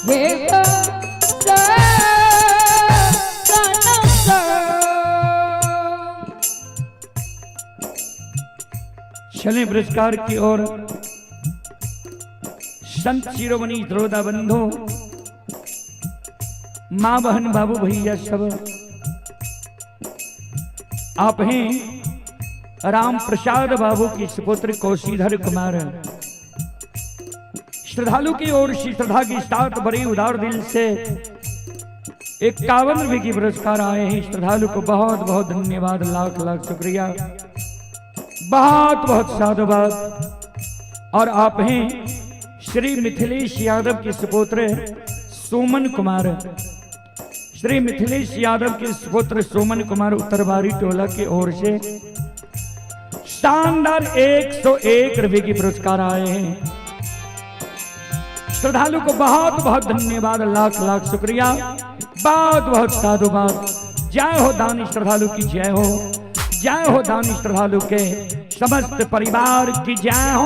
हे ग स स न स। चले पुरस्कार की ओर। संत शिरोमणि द्रोदा बंधु, माँ बहन बाबू भैया सब आप हैं राम प्रसाद बाबू के सुपुत्र कौशीधर कुमार। श्रद्धालु की ओर से श्रद्धा के साथ बड़े उदार दिल से 51 रुपए की पुरस्कार आए हैं। श्रद्धालु को बहुत बहुत धन्यवाद, लाख लाख शुक्रिया, बहुत बहुत साधुवाद। और आप हैं श्री मिथिलेश यादव के सुपुत्र सोमन कुमार। श्री मिथिलेश यादव के सुपुत्र सोमन कुमार उत्तरबारी टोला की ओर से शानदार 101 रुपए की पुरस्कार आए हैं। श्रद्धालु को बहुत बहुत धन्यवाद, लाख लाख शुक्रिया, बहुत बहुत साधुवाद। जय हो दानी श्रद्धालु की जय हो, जय हो दानी श्रद्धालु के समस्त परिवार की जय हो।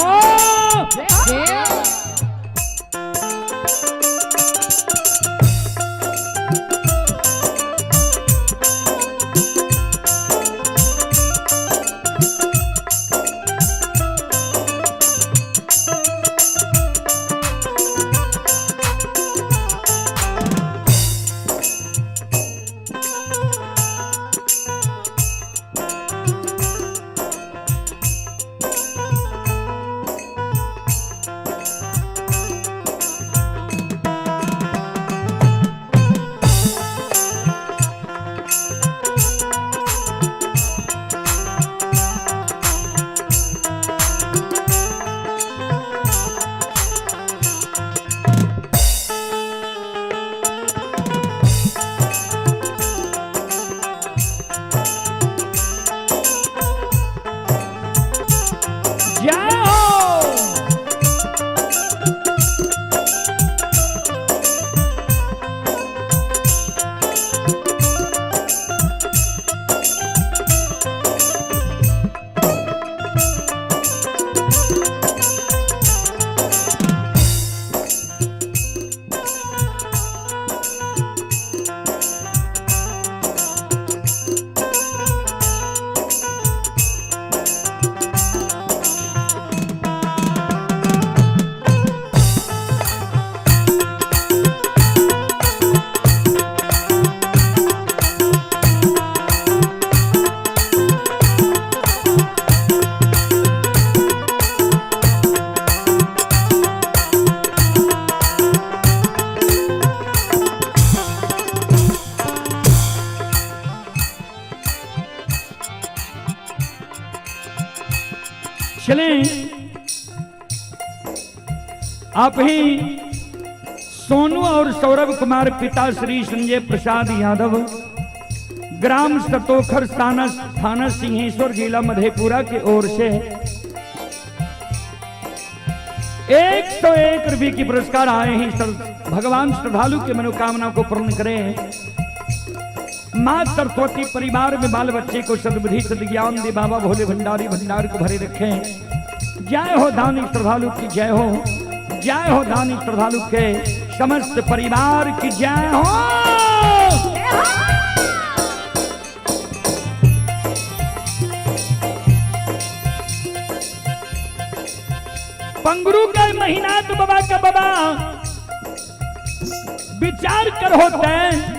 चलें आप ही सोनू और सौरभ कुमार पिता श्री संजय प्रसाद यादव, ग्राम सतोखर थाना सिंहेश्वर, जिला मधेपुरा की ओर से 101 रुपये की पुरस्कार आए हैं। भगवान श्रद्धालु के मनोकामना को पूर्ण करें। माँ सरस्वती परिवार में बाल बच्चे को सद्बुद्धि सद्ज्ञान दे। बाबा भोले भंडारी भंडार को भरे रखें। जय हो दानी श्रद्धालु की जय हो, जय हो दानी श्रद्धालु के समस्त परिवार की जय हो। पंगरू के महीना तो बाबा का बाबा विचार कर होते हैं।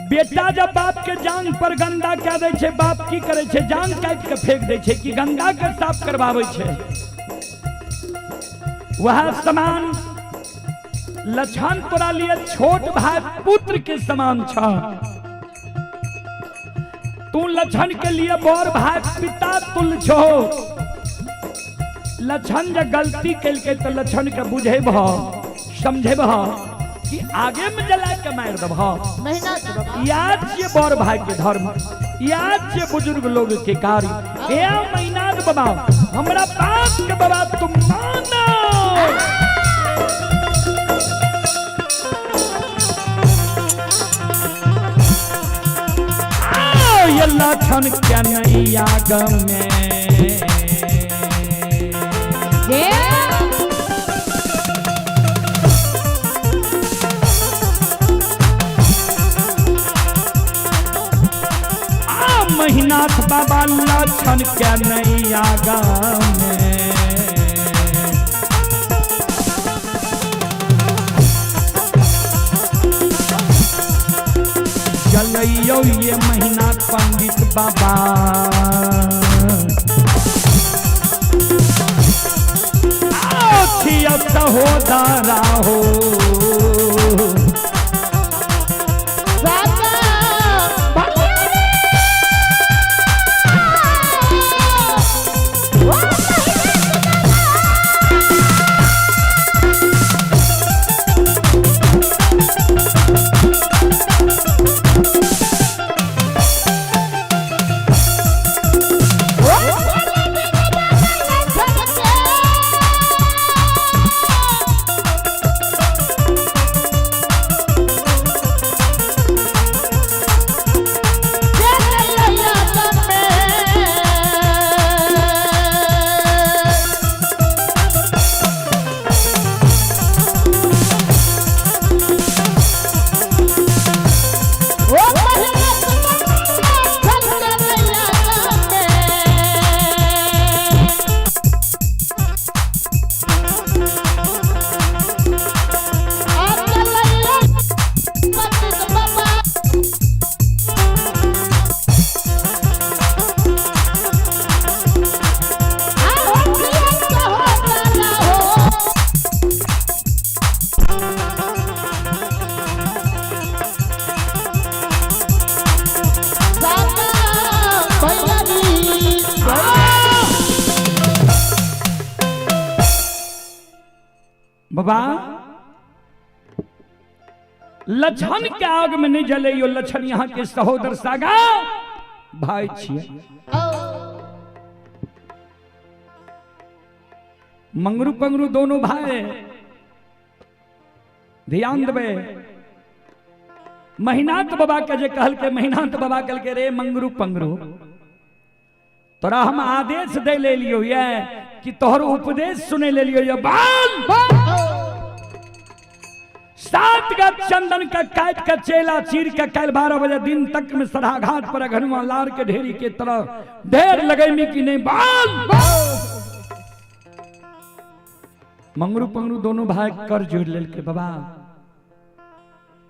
बेटा जब बाप के जान पर गंदा क्या दे छे, बाप की करे छे, जान काट के फेंक दे छे कि गंदा के साफ करवावे छे। वह समान लक्षण तोरा लिए छोट भाई पुत्र के समान छ। तू लक्षण के लिए बड़ भाई पिता तुल छो। लक्षण जब गलती कलके तो लक्षण के बुझेबह समझेबह कि आगे में जला के मार देबह। याद छे बड़ भाई के धर्म, याद छे बुजुर्ग लोग के कार्य। हे मैनाथ बाबा, हमरा पास के बाबा तुम मानो। ये लक्षण क्या नहीं आगम में महिनाथ बाबा लक्षण क्या नहीं आगम में। चलियो ये महिनाथ पंडित बाबा, सहोदरा हो। बाबा लक्षण के आग में नहीं जले यो लक्षण यहाँ के सहोदर सागा भाई छिए। मंगरू पंगरू दोनों भाई ध्यान देवे। महिनाथ बाबा के जे कहल के महिनाथ बाबा कहल के रे मंगरू पंगरू, तोरा हम आदेश दे ले लियो ये कि तोहर उपदेश सुने ले लियो ये बाल 7 गज चंदन का काट का चेला चीर का कल 12 बजे दिन तक में सराघाट पर अघनुआ लार के ढेरी के तरह ढेर लगेमी कि नहीं बाल। मंगरू पंगरू दोनों भाई कर जोड़ लेल के बाबा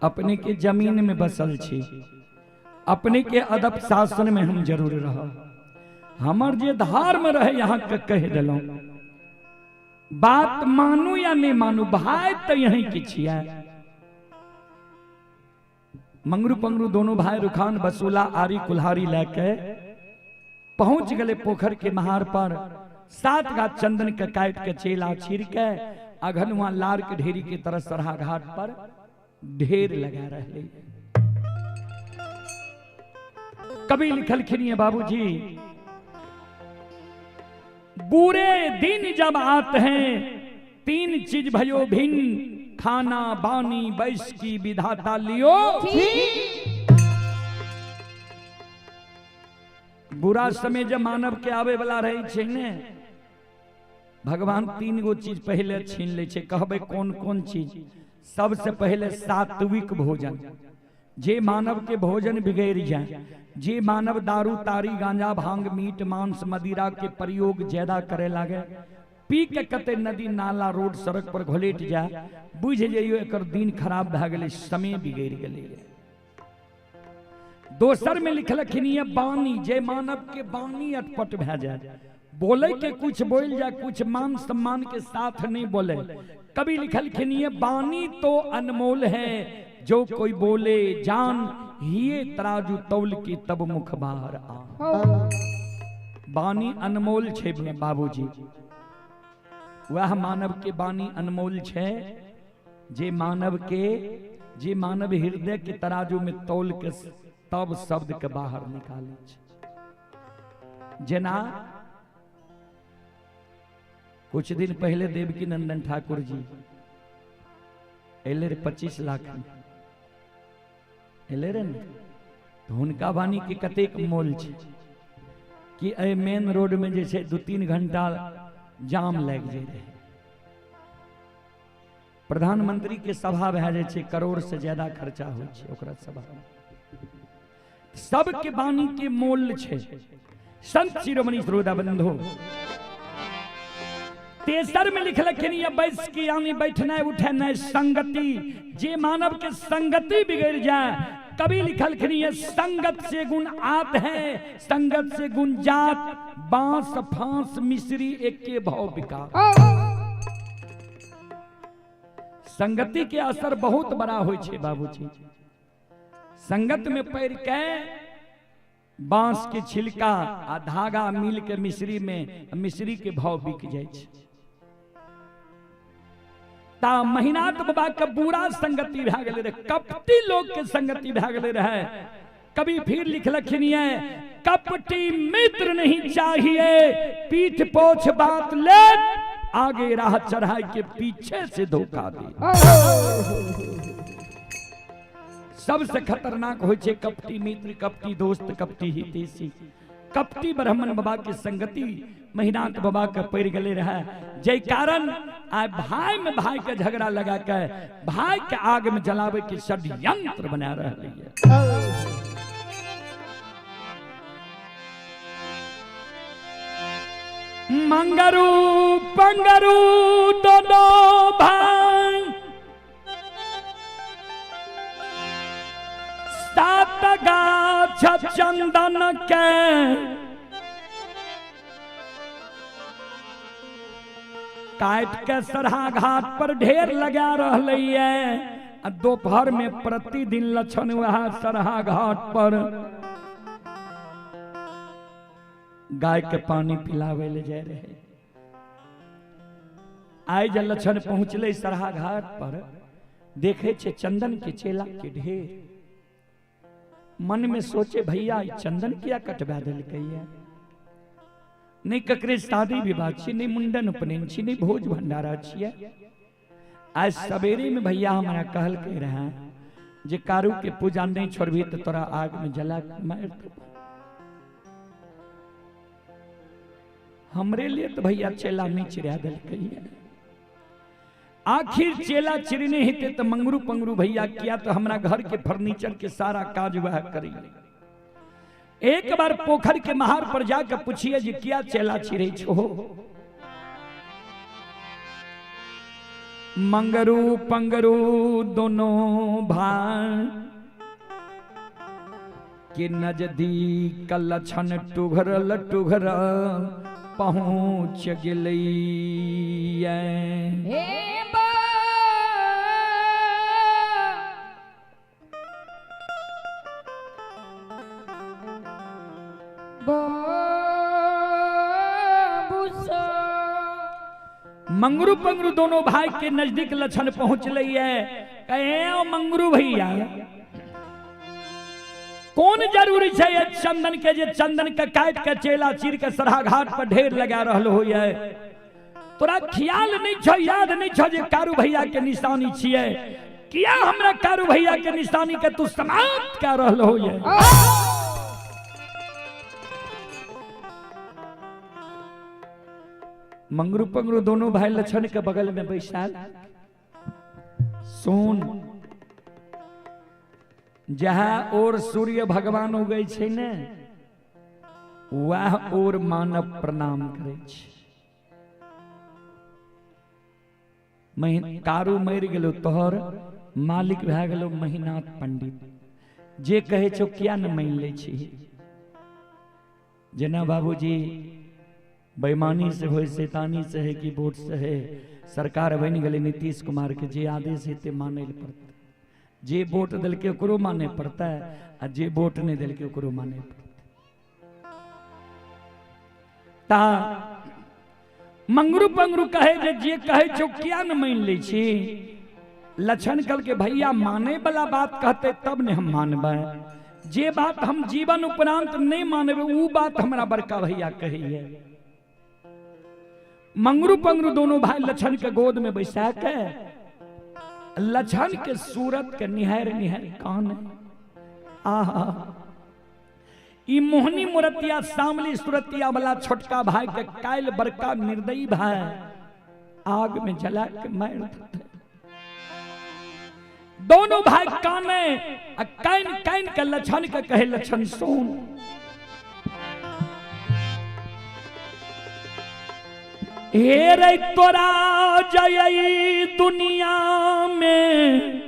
अपने के जमीन में बसल छी, अपने के अदब शासन में हम जरूर रह, हमर जे धर्म रहे यहाँ के कह दिलौं, बात मानू या नहीं मानू भाई तो यही के छिया। मंगरू पंगरू दोनों भाई रुखान बसूला आरी कुल्हारी लेके पहुंच गए पोखर के महार पर। 7 गाछ चंदन के काट के चेला छीर के अघनुआ लार के ढेरी के तरह सरहा घाट पर ढेर लगा रहे। कभी लिखलखिन है बाबूजी, बुरे दिन जब आते हैं 3 चीज भयो भिन्न, खाना बानी बैस की विधाता लियो। बुरा समय जब मानव के आवे वाला रहे छै ने, भगवान 3 गो चीज पहले छीन ले छै। कहबे कौन कौन चीज? सबसे पहले सात्विक भोजन। जे मानव के भोजन बिगड़ जाए, जे मानव दारू तारी गांजा भांग मीट मांस मदिरा के प्रयोग ज्यादा करे लागे, पी के कते नदी नाला रोड सड़क पर घोलेट जाए, बुझ जाइयो एकर दिन खराब भए गेलै, समय बिगड़ गेलै। दोसर में लिखलखिन ये बानी, जे मानव के बानी अटपट भए जाए, बोले के कुछ बोल जाए, कुछ मान सम्मान के साथ नहीं बोले। कभी लिखलखिन ये बानी तो अनमोल है, जो कोई बोले जान ये तराजू तौल की तब मुख बाहर आ। बानी अनमोल छे बाबूजी, वह मानव के बानी अनमोल छे जे मानव के, जे मानव हृदय के तराजू में तौल के तब शब्द के बाहर निकाले छे। जेना कुछ दिन पहले देवकी नंदन ठाकुर जी एले 25 लाख एले रे ने, तो हुनका वाणी के कतेक मोल छे कि ए मेन रोड में जे छै 2-3 घंटा जाम लागि जाय रहे। प्रधानमंत्री के सभा भए जाय छै, करोड़ से ज्यादा खर्चा होइ छै ओकरा सभा। सबके वाणी के मोल छे। संत शिरोमणि श्रोता बंधु, तेसर में लिखलखिन ये बैस की यानी बैठना उठना संगति, जे मानव के संगति बिगड़ जाए। कभी लिखलखिन ये संगत से गुण आत है, संगत से गुण जात, बांस फांस मिश्री एक के भाव बिका। संगति के असर बहुत बड़ा होइ छे बाबूजी। संगत में पड़ के बांस के छिलका आ धागा मिल के मिश्री में, मिश्री के भाव बिक जाए छे। ता महिनाथ बाबा के बुरा संगति भए गेलै रहे, कपटी लोग के संगति भए गेलै रहे। कभी फिर लिखलखिन ये कपटी मित्र नहीं चाहिए, पीठ पोछ बात ले, आगे राह चढ़ाई के पीछे से धोखा दे। सबसे खतरनाक होइ छै कपटी मित्र, कपटी दोस्त, कपटी हितैषी। कपटी ब्राह्मण बाबा के संगति महिनाथ बाबा के पड़ गए रहे, जय कारण आइ भाई में भाई के झगड़ा लगा के भाई के आग में जलावे के षड्यंत्र बना रहे है। मंगरू पंगरू दोनों भाई, 7 गाछ चंदन के काट के सरहा घाट पर ढेर लगा रहलै है। दोपहर में प्रतिदिन लक्षण वह सरहा घाट पर गाय के पानी पिलावे ले जाए रहे। आइ जे लक्षण पहुंचले सरहा घाट पर, देखे छे चंदन के चेला के ढेर। मन में सोचे भैया चंदन किया कटवा देलकै है, नहीं ककरे शादी विवाह छी, नहीं मुंडन उपनयन छी, नहीं भोज भंडारा छियै। आज सवेरे में भैया हमारा कहलकै रहे जे कारू के पूजा नहीं छोड़बी तो तोरा आग में जला के मारि देबौ। हमरे लिए तो भैया चेला नहीं चिरा देलकै है। आखिर चेला चिरने हेतै तो मंगरू पंगरू भैया किया तो हमरा घर के फर्नीचर के सारा काज वह करी। एक बार पोखर के महार पर जाकर पूछिए जे किया चेला चिरै छो। मंगरू पंगरू दोनों भाई के नजदीक लक्षण टुघरल टुघरल पहुंच गेलै। बोल बाबू। मंगरू पंगरू दोनों भाई के नजदीक लक्षण पहुंचले है। कहे ओ मंगरू भैया, कौन जरूरी छै चंदन के, जे चंदन के काट के चेला चीर के सरहा घाट पर ढेर लगा रहल होइए। तोरा ख्याल नहीं छौ, याद नहीं छौ जे कारू भैया के निशानी छियै? किया हमरा कारू भैया के निशानी के तू समाप्त कर रहल होइए? मंगरू पंगरू दोनों भाई लक्षण के बगल में बैसाल। सुन, जहाँ और सूर्य भगवान उगै छै ने, वह और मानव प्रणाम करै छै। कारू मरि गेलो, तोहर मालिक भए गेलो महिनाथ पंडित। जे कहै छौ किया ने मानि लै छी? जेना बाबूजी बेईमानी से होय, शैतानी से है कि वोट से है, सरकार बनि गेलै नीतीश कुमार के, जे आदेश हेतै मानै लए पड़तै। जे वोट देलकै ओकरो माने पड़तै आ जे वोट नहि देलकै ओकरो माने पड़तै। ता मंगरू पंगरू कहे जे जे कहै छौ किया ने मानि लै छी? लक्षण कहलकै भैया माने वाला बात कहते तब ने हम मानबै। जे बात हम जीवन उपरांत नहीं मानबै उ बात हमरा बड़का भैया कहैये। मंगरू पंगरू दोनों भाई लक्षण के गोद में बैसा के लक्षण के सूरत के निहार निहार कान। आहा, ई मोहनी मुरतिया सामली सूरतिया वाला छोटका भाई के कायल बड़का निर्दयी भाई आग में जला के मार देते। दोनों भाई काने आ कान कान के लक्षण के कहे लक्षण सुन, हे रे तोरा जय दुनिया में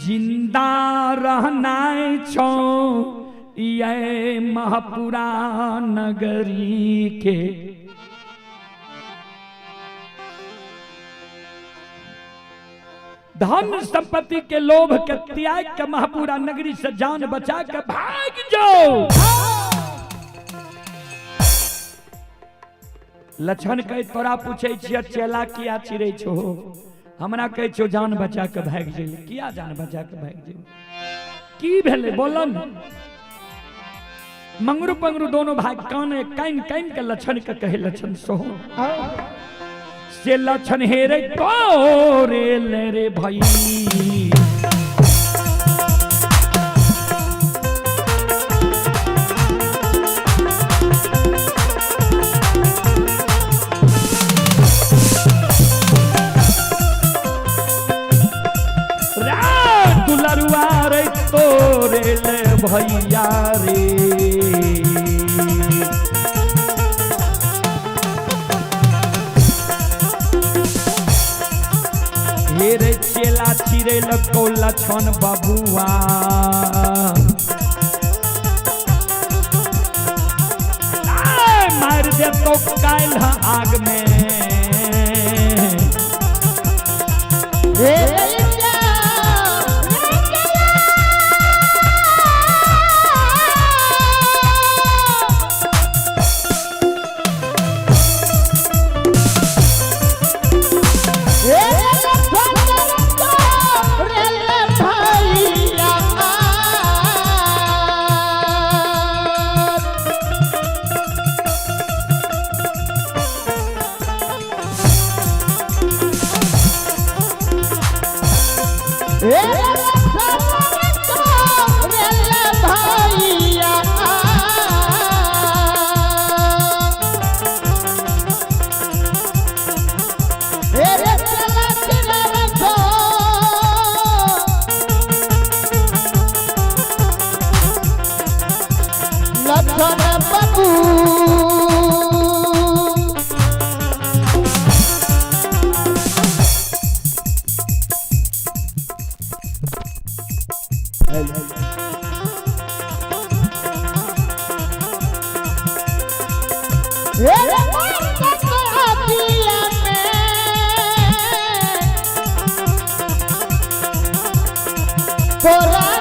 जिंदा रहना छो ये महापुरा नगरी के। धन संपत्ति के लोभ के त्याग के महापुरा नगरी से जान बचा के भाग जाओ। लक्षण कहे तोरा पूछे छियै चेला किया चिरै छो? हमरा कहै छौ जान बचा के भागि गेल। किया जान बचा के भागि गेल? की भेलै बोलन? मंगरू पंगरू दोनों भाई काने कान कान के लक्षण के कहे लक्षण सो से लक्षण हे रे तोरे ले रे भाई। तोरे ले भैया रे, हे रे चेला चिरे लको लक्षण बबुआ। मार दे तो कायल आग में। तोरा